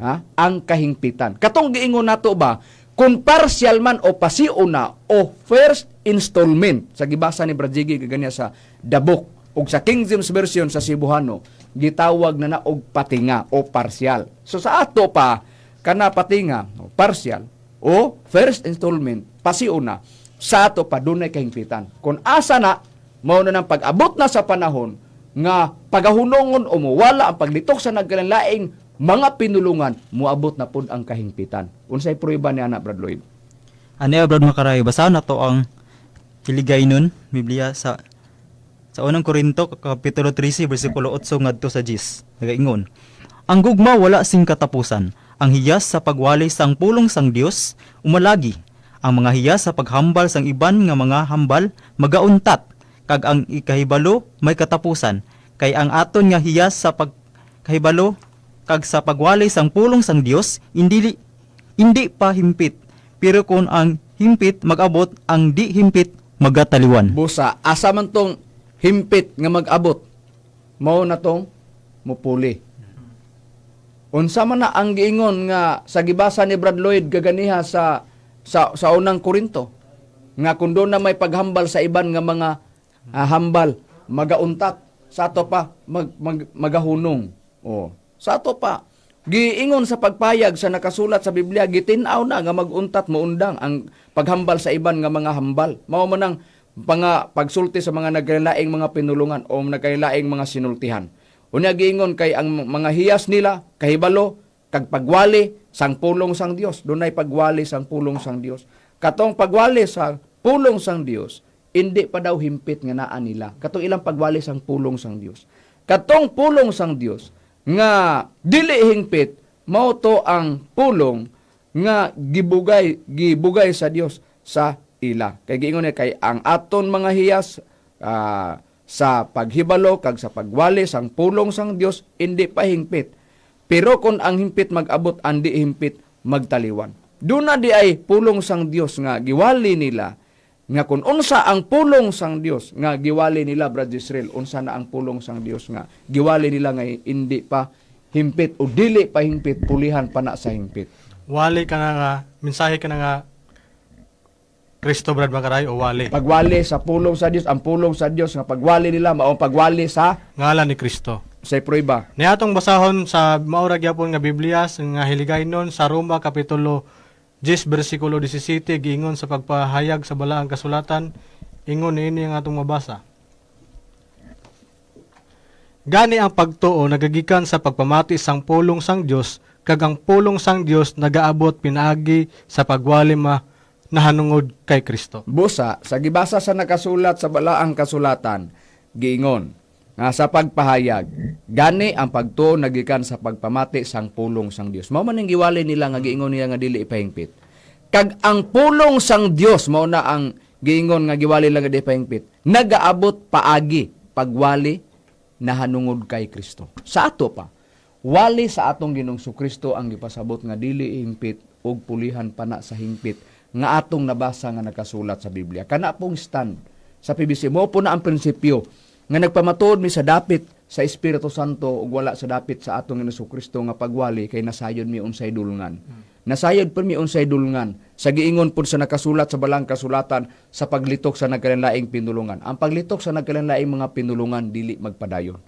Ha? Ang kahingpitan. Katong giingon nato ba, kung partial man o pasiuna na o first installment sa gibasa ni Brad Jiggy kaganiya sa The Book ug sa King James Version sa Cebuano, gitawag na na og patinga o partial. So sa ato pa kana patinga o partial o first installment, pasiuna, sa ato pa dunay kahingpitan. Kung asa na mao na nang pag-abot na sa panahon nga pagahunongon o mowala ang paglitok sa nagkalanlaing mga pinulungan, moabot na pud ang kahingpitan. Unsay prueba ni ana, Brad Lloyd? Ano, Brad Makarayo, basahan na to ang Hiligaynon, Biblia sa unang Korinto kapitulo 13 bersikulo 8 ngadto sa 10. Nagaingon: Ang gugma wala sing katapusan. Ang hiyas sa pagwali sang pulong sang Dios umalagi. Ang mga hiyas sa paghambal sang iban nga mga hambal magauntat, kag ang ikahibalo may katapusan. Kay ang aton nga hiyas sa pagkahibalo kag sa pagwali sang pulong sang Dios hindi hindi pa himpit. Pero kung ang himpit mag-abot, ang di himpit magataliwan. Busa, asa man tong himpit nga mag-abot, mao na tong mupuli. Unsa man na ang giingon nga sa gibasa ni Brad Lloyd gaganiha sa unang Korinto nga kung doon na may paghambal sa iban nga mga hambal magauntat, sa ato pa mag, mag, magahunong. Oh, sa ato pa giingon sa pagpayag sa nakasulat sa Biblia, gitin-aw na nga maguntat, muundang ang paghambal sa iban nga mga hambal, mao man ang pagsulti sa mga nagkalaing mga pinulungan o nagkalaing mga sinultihan. Unya giingon kay ang mga hiyas nila kahibalo kag pagwali sang pulong sang Dios, dunay pagwali sang pulong sang Dios. Katong pagwali sa pulong sang Dios hindi pa daw himpit nga naa nila. Katong ilang pagwali sang pulong sang Dios. Katong pulong sang Dios nga dili hingpit mao to ang pulong nga gibugay gibugay sa Dios sa ila. Kay giingon niya kay ang aton mga hiyas sa paghibalo kag sa pagwali sang pulong sang Dios hindi pa hingpit. Pero kung ang himpit mag-abot, ang di himpit magtaliwan. Doon na di ay pulong sang Dios nga giwali nila, nga kung unsa ang pulong sang Dios nga giwali nila, Brad Israel, unsa na ang pulong sang Dios nga giwali nila nga hindi pa himpit o dili pa hingpit, pulihan pa na sa hingpit? Wali ka na nga, mensahe ka na nga Kristo, Brad Makaray, o wali. Pagwali sa pulong sa Dios, ang pulong sa Dios nga pagwali nila mao ang pagwali sa Ngalan ni Kristo. Say prueba. Niatong basahon sa maura gyapon nga Biblia sa nga hiligaynon sa Roma kapitulo 10 bersikulo 17, giingon sa pagpahayag sa balaang kasulatan, ingon niini ang atong mabasa. Gani ang pagtuo nagagikan sa pagpamati sang pulong sang Dios, kag ang pulong sang Dios nagaabot pinaagi sa pagwali ma nahanungod kay Kristo. Busa, sa gibasa sa nakasulat sa balaang kasulatan, giingon nga sa pagpahayag, gani ang pagtuo nagikan sa pagpamati sang pulong sang Dios. Mao man ang giwali nila nga giingon niya nga dili ipahingpit. Kag ang pulong sang Dios mao na ang giingon nga giwali lang nga dili ipahingpit. Nagaabot paagi pagwali nahanungod kay Kristo. Sa ato pa, wali sa atong Ginoong Kristo ang gipasabot nga dili hingpit ug pulihan pa na sa hingpit nga atong nabasa nga nakasulat sa Biblia. Kana pong stand sa PBC mo po na ang prinsipyo nga nagpamatuod mi sa dapit sa Espiritu Santo ug wala sa dapit sa atong Ginoong Kristo nga pagwali, kay nasayod mi unsay dulngan. Nasayod pud mi unsay dulngan sa giingon pud sa nakasulat sa balang kasulatan sa paglitok sa nagkalanlaing pinulungan. Ang paglitok sa nagkalanlaing mga pinulungan dili magpadayon.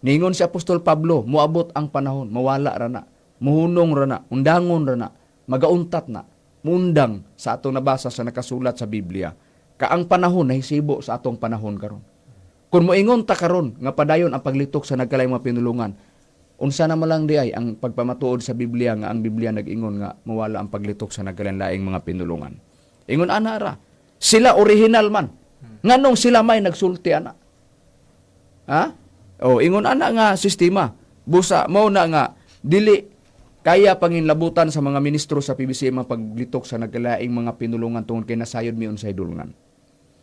Ningon si Apostol Pablo, moabot ang panahon, mawala ra na, muhunong ra na, undangon ra na, magauntat na, mundang sa atong nabasa sa nakasulat sa Biblia. Kaang panahon nahisibo sa atong panahon karon. Kung moingon ta karon nga padayon ang paglitok sa nagkalaing mga pinulungan, unsa na malang di ay ang pagpamatuod sa Biblia nga ang Biblia nag-ingon nga mawala ang paglitok sa nagkalaing mga pinulungan? Ingon ana ra. Sila original man. Nganong sila may nagsulti ana? Ha? O ingon ana nga sistema. Busa mao na nga dili kaya panginlabutan sa mga ministro sa PBC ang paglitok sa nagkalaing mga pinulungan tungod kay nasayod mi unsay dulngan.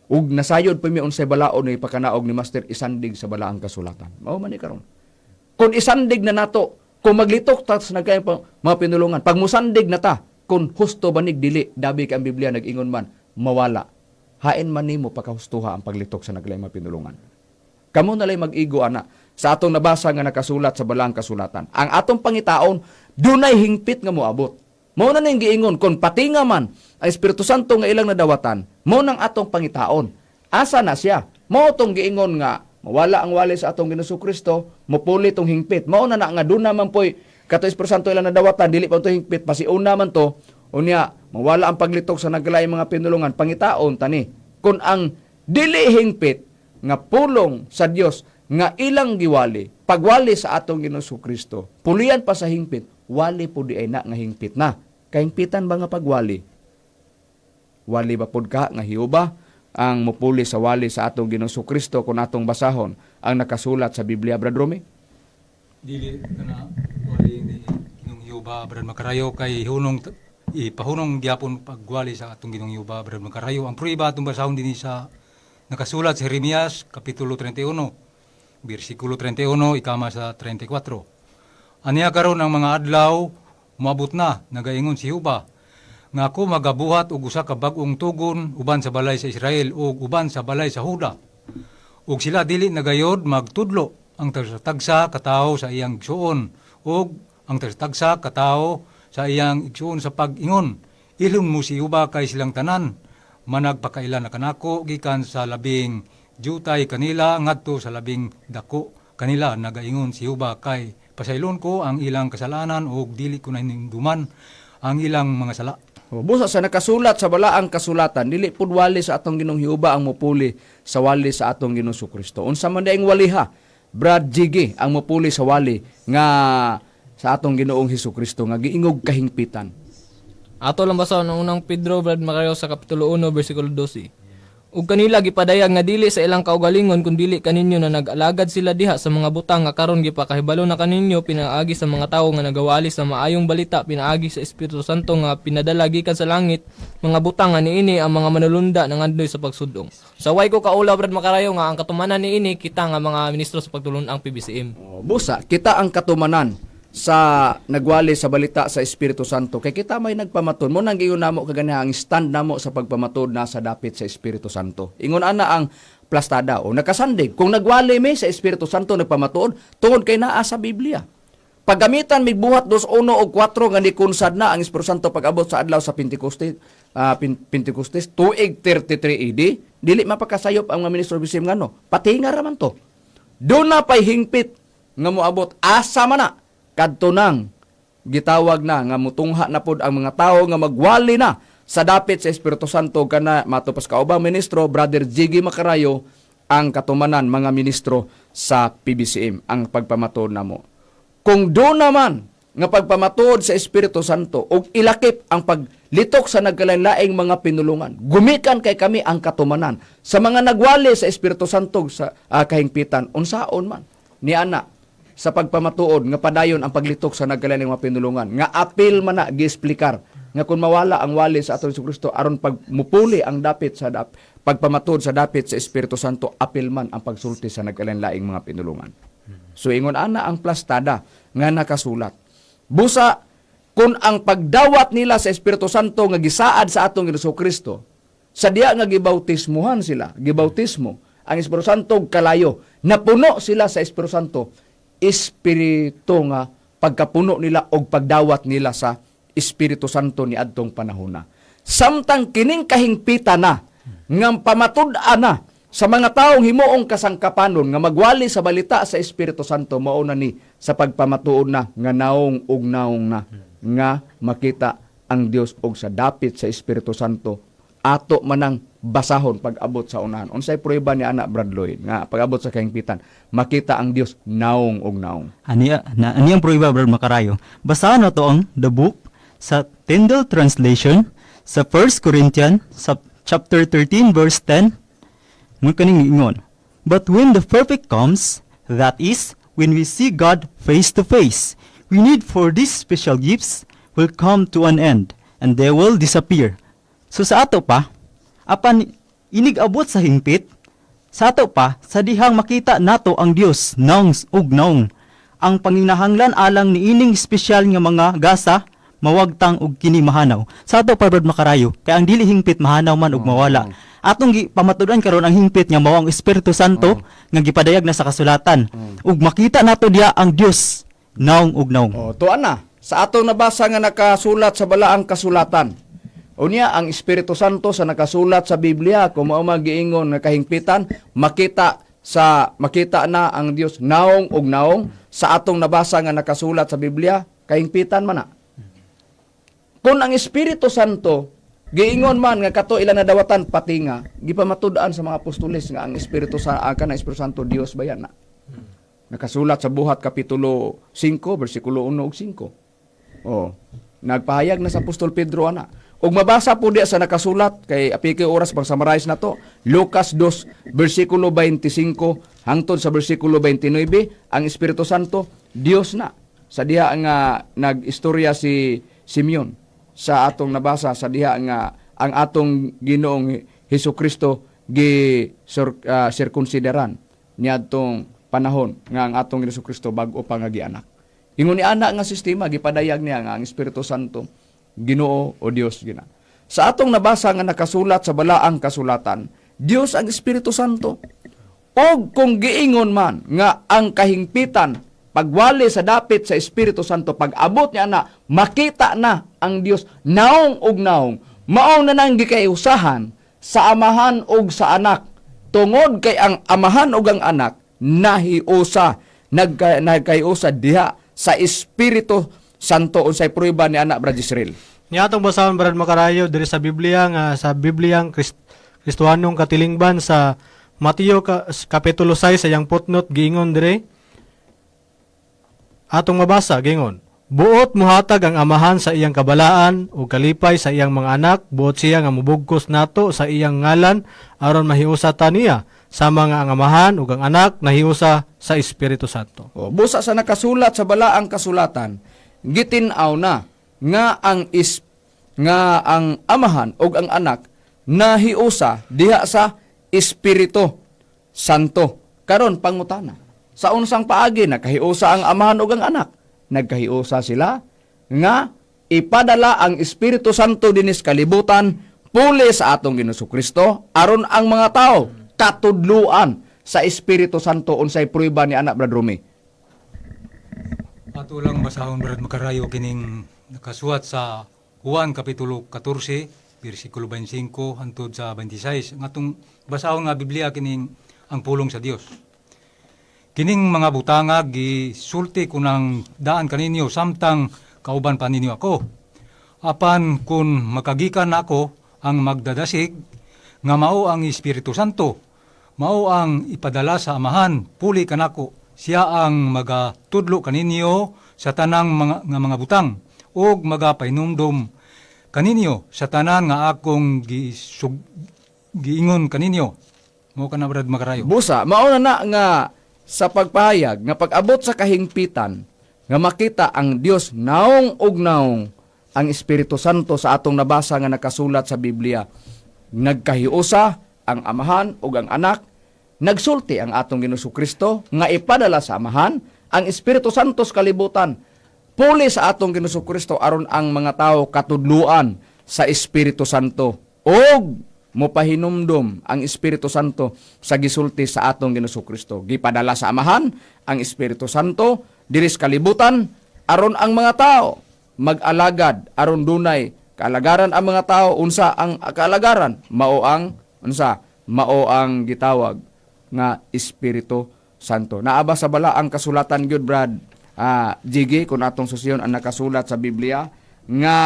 Ug nasayod pa mi unsay balaod ni ipakanaog ni Master Isandig sa balaang kasulatan. Mao man ni karon. Kung isandig na nato, kung maglitok ta sa nagkalaing mga pinulungan, pag musandig na ta, kung husto banig dili, dabi kay ang Biblia nag-ingon man, mawala. Hain man nimo pakahustuha ang paglitok sa nagkalaing mga pinulungan. Kamo nalay mag-igo ana sa atong nabasa nga nakasulat sa balaang kasulatan. Ang atong pangitaon dunay hingpit nga moabot. Mao na ning giingon kon patinga man ang Espiritu Santo nga ilang nadawatan, mao nang atong pangitaon. Asa na siya? Mao tong giingon nga mawala ang wali sa atong Ginoong Kristo, mopuli tong hingpit. Mao na na nga duna man poy kato Espiritu Santo ilang nadawatan, dili pa to hingpit, pasiuna man to. Unya, mawala ang paglitok sa naglaing mga pinulungan, pangitaon tani. Kung ang dili hingpit nga pulong sa Dios nga ilang giwali, pagwali sa atong Ginoong Kristo, pulian pa sa hingpit, wali po di ay na nga hingpit na. Kahingpitan ba nga pagwali? Wali ba pud ka nga hiuba ang mupuli sa wali sa atong Ginoong Kristo kung atong basahon ang nakasulat sa Biblia, Brad Romy? Dili kana wali ni Ginoong Jehova, Brad Makarayo, kay hunong ipahunong gyapon pagwali sa atong Ginoong Jehova, Brad Makarayo. Ang prueba atong basahon dinhi sa nakasulat sa Jeremias kapitulo 31 bersikulo 31 ikama sa 34. Aniya karon ang mga adlaw moabot na, nagaingon si Jehova, nga ako magabuhat og usa ka bag-ong tugon uban sa balay sa Israel ug uban sa balay sa Huda. Ug sila dili na gayod magtudlo ang tagsa katawo sa iyang igsuon ug ang tagsa katawo sa iyang igsuon sa pag-ingon. Ilhon mo si Jehova kay silang tanan managpakaila na kanako gikan sa labing jutay kanila ngadto sa labing dako kanila, nagaingon si Jehova, kay pasaylon ko ang ilang kasalanan ug dili ko na hinumduman ang ilang mga sala. O, busa sa nakasulat sa balaang kasulatan, dili pud wali sa atong Ginoong Jehova ang mupuli sa wali sa atong Ginoong Kristo. Unsa man diay ang waliha, Brad Jiggy, ang mupuli sa wali nga sa atong Ginoong Hesus Kristo nga giingog kahingpitan? Ato lang basahon ang unang Pedro, Brad Makayo, sa kapitulo 1 bersikulo 12. Ug kanila gipadayag nga dili sa ilang kaugalingon kun dili kaninyo na nag-alagad sila diha sa mga butang nga karon gipakahibalo na kaninyo pinaagi sa mga tawo nga nagawali sa maayong balita pinaagi sa Espiritu Santo nga pinadala gikan sa langit, mga butang nga niini ang mga manulunda nangandoy sa pagsudong. Sa way ko kaula, Brad Makarayo, nga ang katumanan niini kita nga mga ministro sa pagtulon-ang PBCM. O, busa, kita ang katumanan sa nagwali sa balita sa Espiritu Santo kay kita may nagpamatud. Mo nang giingon namo kaganiha, ang stand namo sa pagpamatod nasa dapit sa Espiritu Santo. Ingon ana ang plastada o nakasandig kung nagwali mi sa Espiritu Santo nagpamatuod tungod kay naa sa Biblia. Paggamitan mig Buhat 2:1 og 4 nga nikunsad na ang Espiritu Santo pag-abot sa adlaw sa Pentecoste, Pentecostes tuig 33 AD, dili mapakasayop ang mga ministro bisim ngano patinga ra man to. Doon na pay hingpit. nga moabot. Asa man na kadto nang gitawag na nga mutungha na pod ang mga tawo nga magwali na sa dapit sa Espiritu Santo kana matupas kaubang ministro Brother Jiggy Macarayo ang katumanan mga ministro sa PBCM ang pagpamatuod namo. Kung do naman nga pagpamatuod sa Espiritu Santo ug ilakip ang paglitok sa nagkalainlaing mga pinulungan, gumikan kay kami ang katumanan sa mga nagwali sa Espiritu Santo sa kahingpitan, unsaon man ni ana sa pagpamatuod nga padayon ang paglitok sa nagkalainlaing mga pinulungan nga apil man na giesplikar nga kung mawala ang wali sa atong Kristo aron pag mupuli ang dapit sa pagpamatuod sa dapit sa Espiritu Santo, apil man ang pagsulti sa nagkalainlaing mga pinulungan. So ingon ana ang plastada nga nakasulat. Busa kung ang pagdawat nila sa Espiritu Santo nga gisaad sa atong Hesus Kristo, sa diya nga gibautismuhan sila, gibautismo ang Espiritu Santo og kalayo, napuno sila sa Espiritu Santo, espiritu nga pagkapuno nila og pagdawat nila sa Espiritu Santo ni adtong panahona. Samtang kining kahingpitan na nga pamatud-an na sa mga taong himuong kasangkapanon nga magwali sa balita sa Espiritu Santo, mao na ni sa pagpamatuod na nga naong ug naong na nga makita ang Dios og sa dapit sa Espiritu Santo ato manang basahon pag-abot sa unahan. Unsay prueba ni ana, Brad Lloyd, nga pag-abot sa kahingpitan makita ang Dios naong ug naong? Ani na ani ang prueba, Brad Makarayo. Basahan na to ang the book sa Tyndale Translation sa 1 Corinthians sa chapter 13 verse 10. Mo kaning ingon. "But when the perfect comes, that is, when we see God face to face, we need for these special gifts will come to an end and they will disappear." So sa ato pa, apan inig abot sa hingpit, sa ato pa, sa dihang makita nato ang Dios naong ug naong, ang panginahanglan alang niining espesyal nga mga gasa mawagtang og kini mahanaw. Sa ato pa, Brad Makarayo, kay ang dili hingpit mahanaw man ug mawala. Atong gi pamatud-an karon ang hingpit nga mao ang Espiritu Santo nga gipadayag na sa kasulatan. Ug makita nato diya ang Dios naong ug naong. O, tuan na. Sa atong nabasa nga nakasulat sa balaang kasulatan. Unya, ang Espiritu Santo sa nakasulat sa Biblia, kung mao magiingon nga kahingpitan, makita na ang Dios naong ug naong sa atong nabasa nga nakasulat sa Biblia, kahingpitan man na. Kung ang Espiritu Santo giingon man nga kato ila nadawatan pati nga gipamatud-an sa mga apostoles nga ang Espiritu sa kana Espiritu Santo Dios ba yan na. Nakasulat sa Buhat kapitulo 5 bersikulo 1 ug 5. Oh, nagpahayag na sa Apostol Pedro ana. Ug mabasa po diya sa nakasulat kay apiki oras pang summarize na to. Lucas 2 bersikulo 25 hangtod sa bersikulo 29, ang Espiritu Santo Dios na. Sa diha nga nag-istorya si Simeon sa atong nabasa sa diha nga ang atong Ginoong Hesus Kristo gi sirkunsideran niadtong panahon nga ang atong Hesus Kristo bag-o pa nga gianak. Ingon ni ana nga sistema gipadayag niya nga ang Espiritu Santo Ginoo o Dios gina. Sa atong nabasa nga nakasulat sa balaang kasulatan, Dios ang Espiritu Santo. Og kung giingon man nga ang kahingpitan pagwali sa dapit sa Espiritu Santo, pag-abot niya na makita na ang Dios naong ug naong, mao na nang gikaiusahan sa Amahan ug sa Anak tungod kay ang Amahan ug ang Anak nahiusa, nagkaiusa diha sa Espiritu Santo. Unsay prueba ni ana, Brad Israel? Ni atong basahon, Brad Makarayo, diri sa Biblia nga sa Bibliang Kristohanong katilingban sa Mateo kapitulo 6 sa iyang footnote giingon dire, atong mabasa giingon, "Buot muhatag ang Amahan sa iyang kabalaan ug kalipay sa iyang mga anak. Buot siya nga mubugkos nato sa iyang ngalan aron mahiusa ta niya sama nga ang Amahan ug ang Anak nahiusa sa Espiritu Santo." O, busa sa nakasulat sa balaang kasulatan, gitin-aw na nga ang Amahan ug ang Anak nahiusa diha sa Espiritu Santo. Karon pangutana, sa unsang paagi nakahiusa ang Amahan ug ang Anak? Nagkahiusa sila nga ipadala ang Espiritu Santo dinis kalibutan puli sa atong Ginoong Kristo aron ang mga tao katudluan sa Espiritu Santo. Unsay prueba ni ana, Brad Rumi? Ato lang basahon, Brad Makarayo, kining nakasuwat sa Juan kapitulo 14 bersikulo 25 hangtod sa 26. Ang atong basahon nga Biblia kining ang pulong sa Dios. Kining mga butanga gisulti ko ng daan kaninyo samtang kauban pa ninyo ako. Apan kun makagikan nako ang magdadasig nga mao ang Espiritu Santo, mao ang ipadala sa Amahan, puli kanako. Siya ang magatudlo kaninyo sa tanang mga, nga mga butang ug magapahinumdom kaninyo sa tanan nga akong giingon kaninyo. Mao kana, Brad Makarayo. Busa, mauna na nga sa pagpahayag nga pag-abot sa kahingpitan nga makita ang Dios naong og naong ang Espiritu Santo sa atong nabasa nga nakasulat sa Biblia. Nagkahiusa ang Amahan ug ang Anak, nagsulti ang atong Ginoong Kristo nga ipadala sa Amahan ang Espiritu Santo sa kalibutan. Puli sa atong Ginoong Kristo aron ang mga tao katudluan sa Espiritu Santo ug mopahinumdom ang Espiritu Santo sa gisulti sa atong Ginoong Kristo. Gipadala sa Amahan ang Espiritu Santo diri sa kalibutan aron ang mga tao mag-alagad, aron dunay kaalagaran ang mga tao. Unsa ang kaalagaran? Mao ang unsa? Mao ang gitawag nga Espiritu Santo. Naa ba sa bala ang kasulatan gyud, Brad Jiggy, kung atong susiyon ang nakasulat sa Biblia nga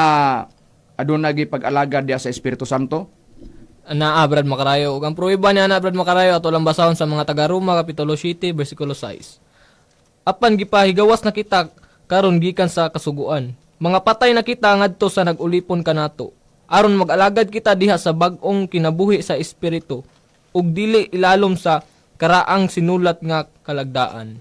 aduna gi pag-alagad diya sa Espiritu Santo? Naa, Brad Makarayo. Ug ang pruweba niya na, Brad Makarayo, ato lang basahon sa mga taga Roma kapitulo 7 bersikulo 6. Apan gipahigawas na kita karon gikan sa kasuguan. Mga patay na kita ngadto sa nag-ulipon kanato. Aron mag-alagad kita diha sa bag-ong kinabuhi sa espiritu ug dili ilalom sa karaang sinulat nga kalagdaan.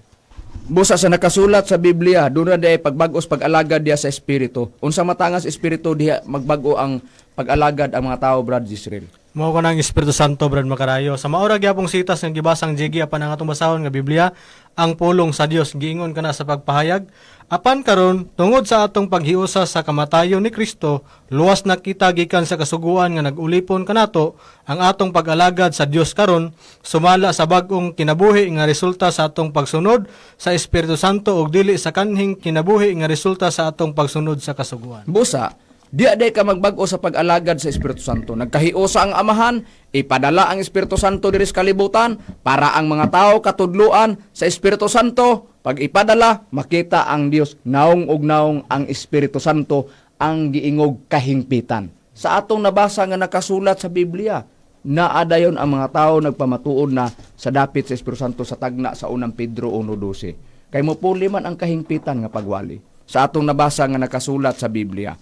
Busa sa nakasulat sa Biblia, doon na diay pagbag-os pag-alagad diya sa Espiritu. Unsa matangas Espiritu diha magbag-o ang pag-alagad ang mga tao, Brad Israel? Mao ko ng Espiritu Santo, Brad Makarayo. Sa maura gyapong sitas nga gibasang Jiggy, apan ang atong basahon nga Biblia, ang pulong sa Dios giingon kana sa pagpahayag, apan karon tungod sa atong paghiusa sa kamatayon ni Kristo, luwas na kita gikan sa kasuguan nga nag-ulipon kanato. Ang atong pag-alagad sa Dios karon sumala sa bag-ong kinabuhi nga resulta sa atong pagsunod sa Espiritu Santo ug dili sa kanhing kinabuhi nga resulta sa atong pagsunod sa kasuguan. Busa, diya day ka magbag-o sa pag-alagad sa Espiritu Santo. Nagkahiusa ang Amahan, ipadala ang Espiritu Santo diri sa kalibutan para ang mga tao katudluan sa Espiritu Santo. Pag ipadala, makita ang Dios naong og naong ang Espiritu Santo ang giingog kahingpitan. Sa atong nabasa nga nakasulat sa Biblia, naa dayon ang mga tao nagpamatuod na sa dapit sa Espiritu Santo sa tagna sa unang Pedro 1:12. Kay mopuli man ang kahingpitan nga pagwali sa atong nabasa nga nakasulat sa Biblia.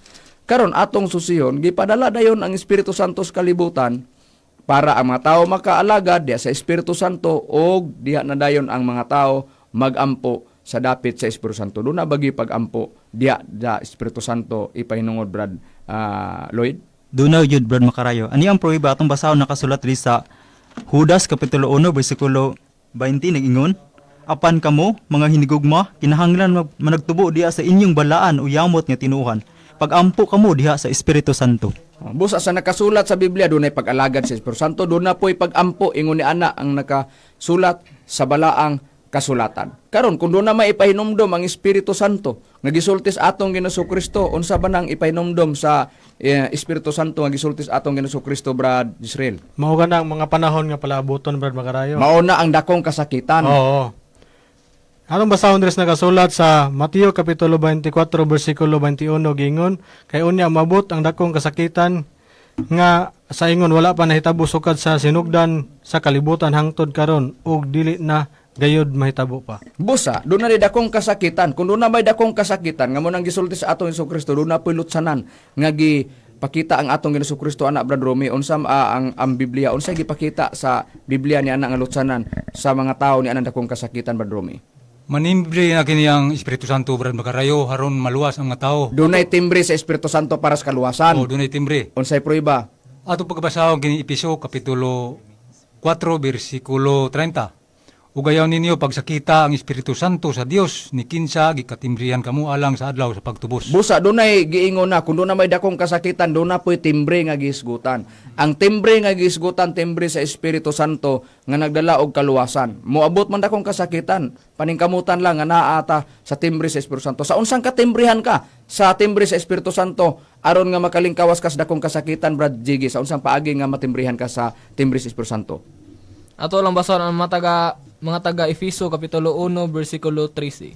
Karon atong susiyon, gipadala dayon ang Espiritu Santo sa kalibutan para ang mga tao makaalagad diha sa Espiritu Santo og diha na dayon ang mga tao magampo sa dapit sa Espiritu Santo. Doon na bagi pagampo diha sa Espiritu Santo ipahinungod, Brad Lloyd? Duna yun, Brad Makarayo. Ani ang pruweba atong basahon nakasulat diri sa Judas kapitulo 1 bersikulo 20 nag-ingon, apan kamo mga hinigugma, kinahanglan managtubo diha sa inyong balaan o yamot nga tinuohan. Pagampo kamo diha sa Espiritu Santo. Busa sa nakasulat sa Biblia, doon ay pag-alagad sa Espiritu Santo, doon na po'y pag-ampo, ingon ni ana ang nakasulat sa balaang kasulatan. Karon kung doon na maipahinumdom ang Espiritu Santo nga gisulti sa atong Ginoong Kristo, unsa ba nang ipahinumdom sa Espiritu Santo nga gisulti sa atong Ginoong Kristo, Brad Israel? Mao ka na ang mga panahon nga palaabuton, Brad Makarayo. Mao na ang dakong kasakitan. Oo. Atong basahon diri sa nakasulat sa Mateo kapitulo 24 bersikulo 21 gingon, kay unya mabot ang dakong kasakitan nga sa ingon wala pa nahitabo sukad sa sinugdan sa kalibutan hangtod karon ug dili na gayud mahitabo pa. Busa, doon na dakong kasakitan. Kung doon na may dakong kasakitan, nga mo nang gisulti sa atong Hesus Kristo, doon na po'y lutsanan nga gipakita ang atong Ginoong Kristo anak, Brad Romy, unsa ang Biblia, unsa gipakita sa Biblia ni ana nga lutsanan sa mga tao ni anang dakong kasakitan, Brad Romy? Manimbre na kini ang Espiritu Santo, Brad Makarayo, haron maluwas ang mga tao. Dunay timbre sa Espiritu Santo para sa kaluwasan. O dunay timbre. Unsay prueba? Ato pagkabasahon kini Episo kapitulo 4 bersikulo 30. Ugayaw ninyo pagsakita ang Espiritu Santo sa Dios ni kinsa gikatimbrihan kamo alang sa adlaw sa pagtubos. Busa, dunay giingon na kung doon na may dakong kasakitan, doon na po'y timbre nga gihisgutan. Ang timbre nga gihisgutan, timbre sa Espiritu Santo nga nagdala og kaluwasan. Moabot man dakong kasakitan, paningkamutan lang nga naa ta sa timbre sa Espiritu Santo. Sa unsang katimbrihan ka sa timbre sa Espiritu Santo aron nga makalingkawas ka sa dakong kasakitan, Brad Jiggy? Sa unsang paagi nga matimbrihan ka sa timbre sa Espiritu Santo? Ato lang basahon ang mataga Mga taga Efeso kapitulo 1 bersikulo 13.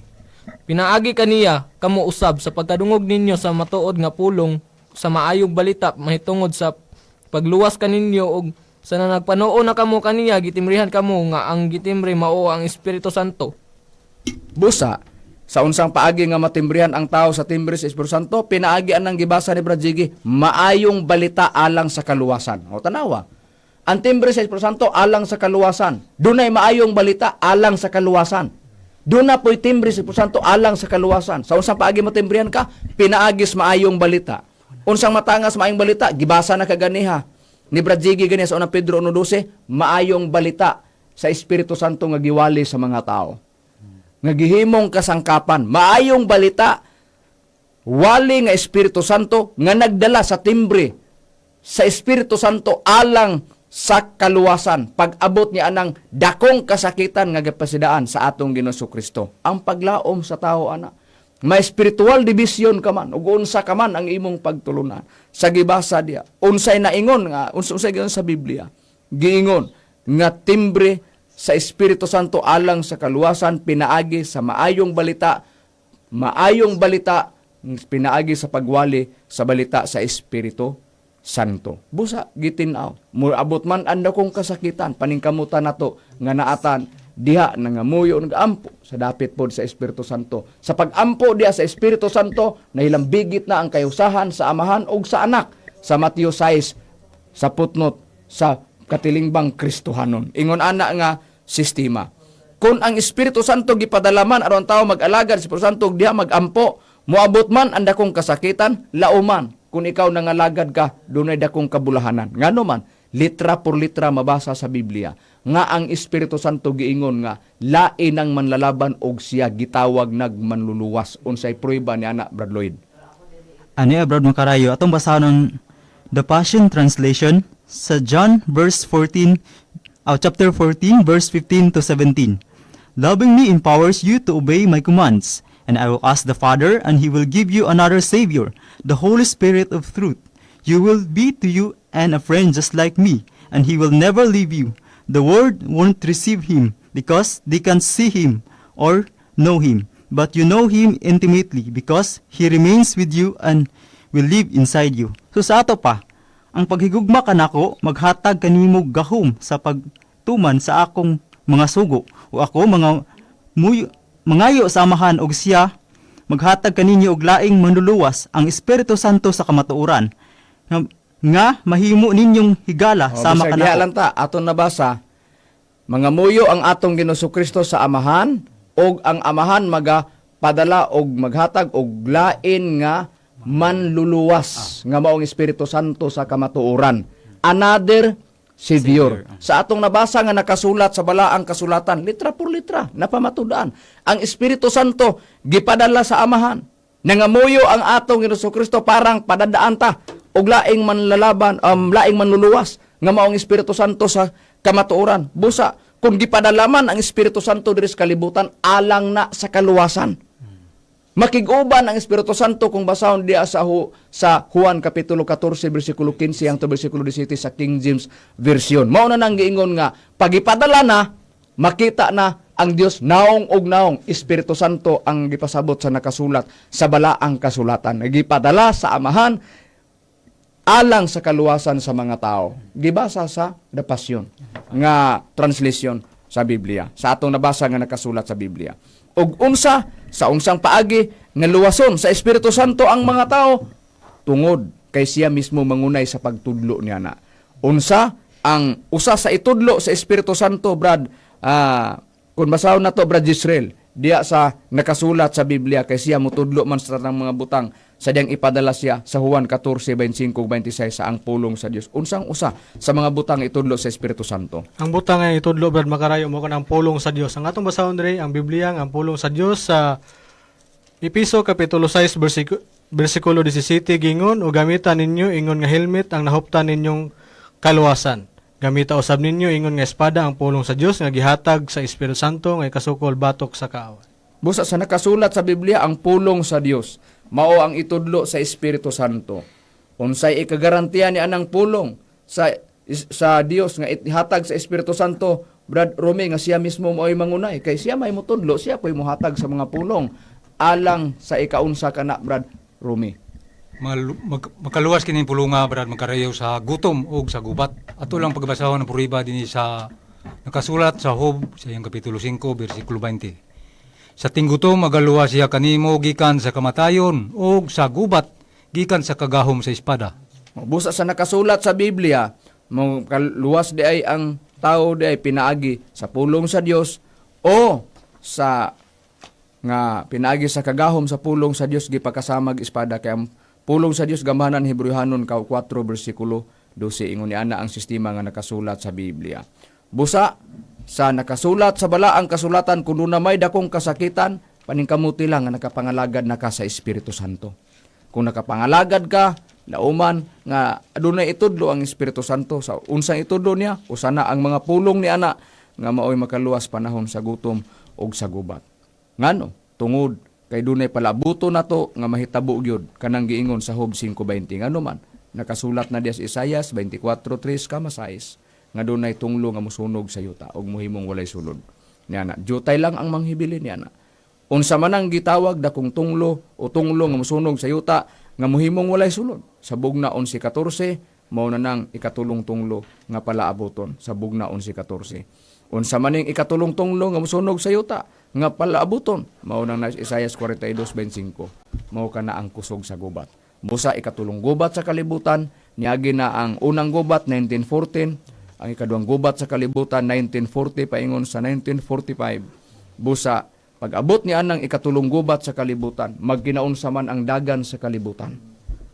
Pinaagi kaniya kamo usab sa pagkadungog ninyo sa matuod nga pulong sa maayong balita mahitungod sa pagluwas kaninyo, og sa nagpanuo na kamo kaniya, gitimrihan kamo nga ang gitimre mao ang Espiritu Santo. Busa, sa unsang paagi nga matimbrihan ang tao sa timbre sa Espiritu Santo, pinaagi ang gibasa ni Brad Jiggy, maayong balita alang sa kaluwasan. O tanawa. Ang timbre sa Espiritu Santo alang sa kaluwasan. Dunay maayong balita alang sa kaluwasan. Doon na po'y timbre sa Espiritu Santo alang sa kaluwasan. Sa unsang paagi matimbrihan ka, pinaagis maayong balita. Unsang matangas maayong balita, gibasa na kaganiha. Ni Brad Jiggy ganiha sa Unang Pedro 1:12, maayong balita sa Espiritu Santo nga giwali sa mga tao nga gihimong kasangkapan, maayong balita, wali nga Espiritu Santo nga nagdala sa timbre sa Espiritu Santo alang sa kaluwasan pag-abot niya anang dakong kasakitan nga gipasidaan sa atong Ginoong Kristo. Ang paglaom sa tao ana, may spiritual division ka man ug unsa ka man ang imong pagtulunan sa gibasa diya, unsay naingon nga unsay giingon sa Biblia, giingon nga timbre sa Espiritu Santo alang sa kaluwasan pinaagi sa maayong balita, maayong balita pinaagi sa pagwali sa balita sa Espiritu Santo. Busa gitin-aw. Muabot man ang dakong kasakitan, paningkamutan nato nga naatan diha nangamuyo, nagaampo sa dapit pod sa Espiritu Santo. Sa pagampo diha sa Espiritu Santo, nahilambigit na ang kayusahan sa Amahan ug sa Anak sa Mateo 6 sa putnot sa katilingbang Kristohanon. Ingon ana nga sistema. Kung ang Espiritu Santo gipadalaman aron tao mag-alagad sa Espiritu Santo ug diha magampo, moabot man ang dakong kasakitan, lauman kung ikaw nangalagad ka, dunay dakong kabulahanan. Ngano man, litra por litra mabasa sa Biblia nga ang Espiritu Santo giingon nga lain ang manlalaban og siya gitawag nagmanluluwas. Unsay prueba ni ana, Brad Lloyd? Ano ya, Brad Makarayo? Atong basahon ang The Passion Translation sa John verse 14, chapter 14, verse 15 to 17. "Loving me empowers you to obey my commands, and I will ask the Father, and he will give you another Savior, the Holy Spirit of truth. You will be to you and a friend just like me, and he will never leave you. The world won't receive him because they can't see him or know him. But you know him intimately because he remains with you and will live inside you." So sa ato pa, ang paghigugma kanako maghatag kanimo gahom sa pagtuman sa akong mga sugo. O ako mga muyo, mangayo sa Amahan og siya maghatag kaninyo og laing manluluwas, ang Espiritu Santo sa kamatuoran nga mahimo ninyong higala O, sama bisag diha kanako. lang ta, aton nabasa, mangamuyo ang atong Ginoong Kristo sa Amahan og ang Amahan magapadala og maghatag og lain nga manluluwas nga maong Espiritu Santo sa kamatuoran. Another Savior. Sa atong nabasa nga nakasulat sa balaang kasulatan, litra por litra, napamatudan. Ang Espiritu Santo gipadala sa Amahan. Nangamuyo ang atong Ginoong Kristo parang padadaan ta og laing manlalaban, laing manluluwas nga maong Espiritu Santo sa kamatuoran. Busa, kung gipadalaman ang Espiritu Santo diri sa kalibutan alang na sa kaluwasan. Makig-uban ang Espiritu Santo kung basahon diya sa Juan kapitulo 14 bersikulo 15 hangtod bersikulo 17 sa King James Version. Mao na nang giingon nga pagipadala na, makita na ang Dios naong og naong. Espiritu Santo ang gipasabot sa nakasulat sa balaang kasulatan. Gipadala sa Amahan alang sa kaluwasan sa mga tao. Gibasa sa The Passion nga translation sa Biblia. Sa atong nabasa nga nakasulat sa Biblia. Ug unsa sa unsang paagi nga luwason sa Espiritu Santo ang mga tao? Tungod kay siya mismo mangunay sa pagtudlo niya na. Unsa ang usa sa itudlo sa Espiritu Santo, Brad? Kung basahon na to, Brad Israel, diya sa nakasulat sa Biblia kay siya mutudlo man sa tanang mga butang sa diyang ipadala siya sa Juan 14:25 26 sa ang pulong sa Dios. Unsang usa sa mga butang itudlo sa Espiritu Santo? Ang butang nga itudlo, Brad Makarayo, mo ang pulong sa Dios. Ang atong basahon diri ang Biblia nga ang pulong sa Dios sa Episo kapitulo 6 bersikulo 17, gingon, "O gamita ninyo ingon nga helmet ang nahuptan ninyong kaluwasan. Gamita usab ninyo ingon nga espada ang pulong sa Dios nga gihatag sa Espiritu Santo nga ikasukol batok sa kaaway." Busa sa nakasulat sa Biblia ang pulong sa Dios mao ang itudlo sa Espiritu Santo. Unsay ikagarantiya ni anang pulong sa Dios nga ihatag sa Espiritu Santo? Brad Rome, nga siya mismo mo'y mangunay kay siya may mutudlo, siya po'y muhatag sa mga pulong alang sa ikaunsa kana, Brad Rome. Makaluwas kining pulunga, Brad Makarayo, sa gutom ug sa gubat. Ato lang pagbasahon ang puriba dinhi sa nakasulat sa Job sa iyang kapitulo 5 bersikulo 20. Sa tinggutom magaluwas siya kanimo gikan sa kamatayon ug sa gubat gikan sa kagahom sa espada. Busa sa nakasulat sa Biblia, mo kaluwas di ay ang tao di ay pinaagi sa pulong sa Dios o sa nga pinaagi sa kagahom sa pulong sa Dios gipakasamag espada, kay ang pulong sa Dios gamhanan, Hebreohanon 4 bersikulo 12, ingon ni ana ang sistema nga nakasulat sa Biblia. Busa sa nakasulat sa balaang kasulatan, kun na may dakong kasakitan, paningkamuti lang nga nakapangalagad na ka sa Espiritu Santo. Kung nakapangalagad ka, lauman nga adunay itudlo ang Espiritu Santo, sa unsang itudlo niya, usana ang mga pulong ni ana nga maoy makaluwas panahon sa gutom ug sa gubat. Ngano? Tungod kay dunay palabuto nato nga mahitabo gyud kanang giingon sa Job 5:20. Ngano man nakasulat na diya sa Isayas 24:3 kama 6 nga dunay tunglo nga mosunog sa yuta ug mohimong walay sulod. Niana, jutay lang ang manghibili niana. Unsa man ang gitawag dakong tunglo o tunglo nga mosunog sa yuta nga mohimong walay sulod? Sa Bugna 11:14, mao na nang ikatulong tunglo nga palaabuton sa Bugna 11:14. Unsa man ning ikatulong tunglo nga mosunog sa yuta nga palaabuton? Mao nang na Isayas 42:25. Mao kana ang kusog sa gubat. Busa ikatulong gubat sa kalibutan, niagi na ang unang gubat 1914, ang ikaduhang gubat sa kalibutan 1940 paingon sa 1945. Busa pag-abot ni anang ikatulong gubat sa kalibutan, magginaunsa man ang dagan sa kalibutan,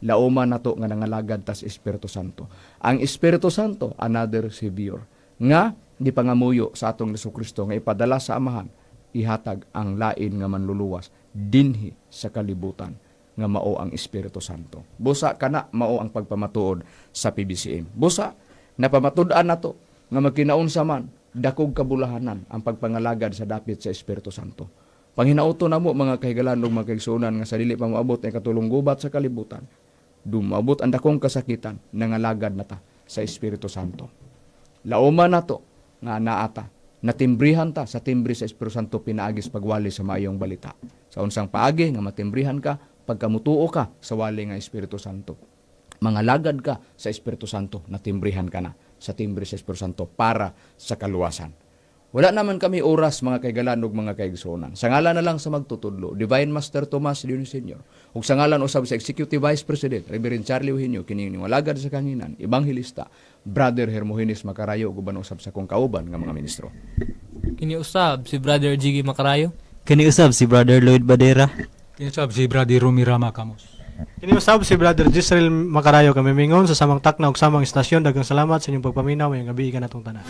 lauman nato nga nangalagad tas Espiritu Santo. Ang Espiritu Santo, another Savior, nga gipangamuyo sa atong Hesus Kristo nga ipadala sa Amahan, ihatag ang lain nga manluluwas dinhi sa kalibutan nga mao ang Espiritu Santo. Busa kana mao ang pagpamatuod sa PBCM. Busa napamatud-an nato nga magkinaunsa man dakog kabulahanan ang pagpangalagad sa dapit sa Espiritu Santo. Panghinauto namo, mga kahigalan ug mga kaigsuonan, nga sa dili pa moabot ang katulong gubat sa kalibutan, dumabot ang dakong kasakitan, nangalagad na ta sa Espiritu Santo. Lauman nato nga naata, natimbrihan ta sa timbre sa Espiritu Santo pinaagis pagwali sa maayong balita. Sa unsang paagi nga matimbrihan ka? Pagkamutuo ka sa wali nga Espiritu Santo. Mangalagad ka sa Espiritu Santo, natimbrihan ka na sa timbre sa Espiritu Santo para sa kaluwasan. Wala naman kami oras, mga kaigalan ug mga kaigsuonan. Sa ngalan na lang sa magtutudlo, Divine Master Tomas Dionisio Sr. Ug sa ngalan usab sa Executive Vice President, Reverend Charlie Eugenio, kini alagad sa kanginan, Ebanghelista, Brother Hermogenes Macarayo, ug uban usab sa akong kauban nga mga ministro. Kini usab si Brother Jiggy Macarayo. Kini usab si Brother Lloyd Badera. Kinusab si Brother Rumi Rama Kamos. Kini usab si Brother Jisrael Macarayo, kami mingon sa samang takna ug samang istasyon. Daghang salamat sa inyong pagpaminaw. Maayong gabii kanatong tanan.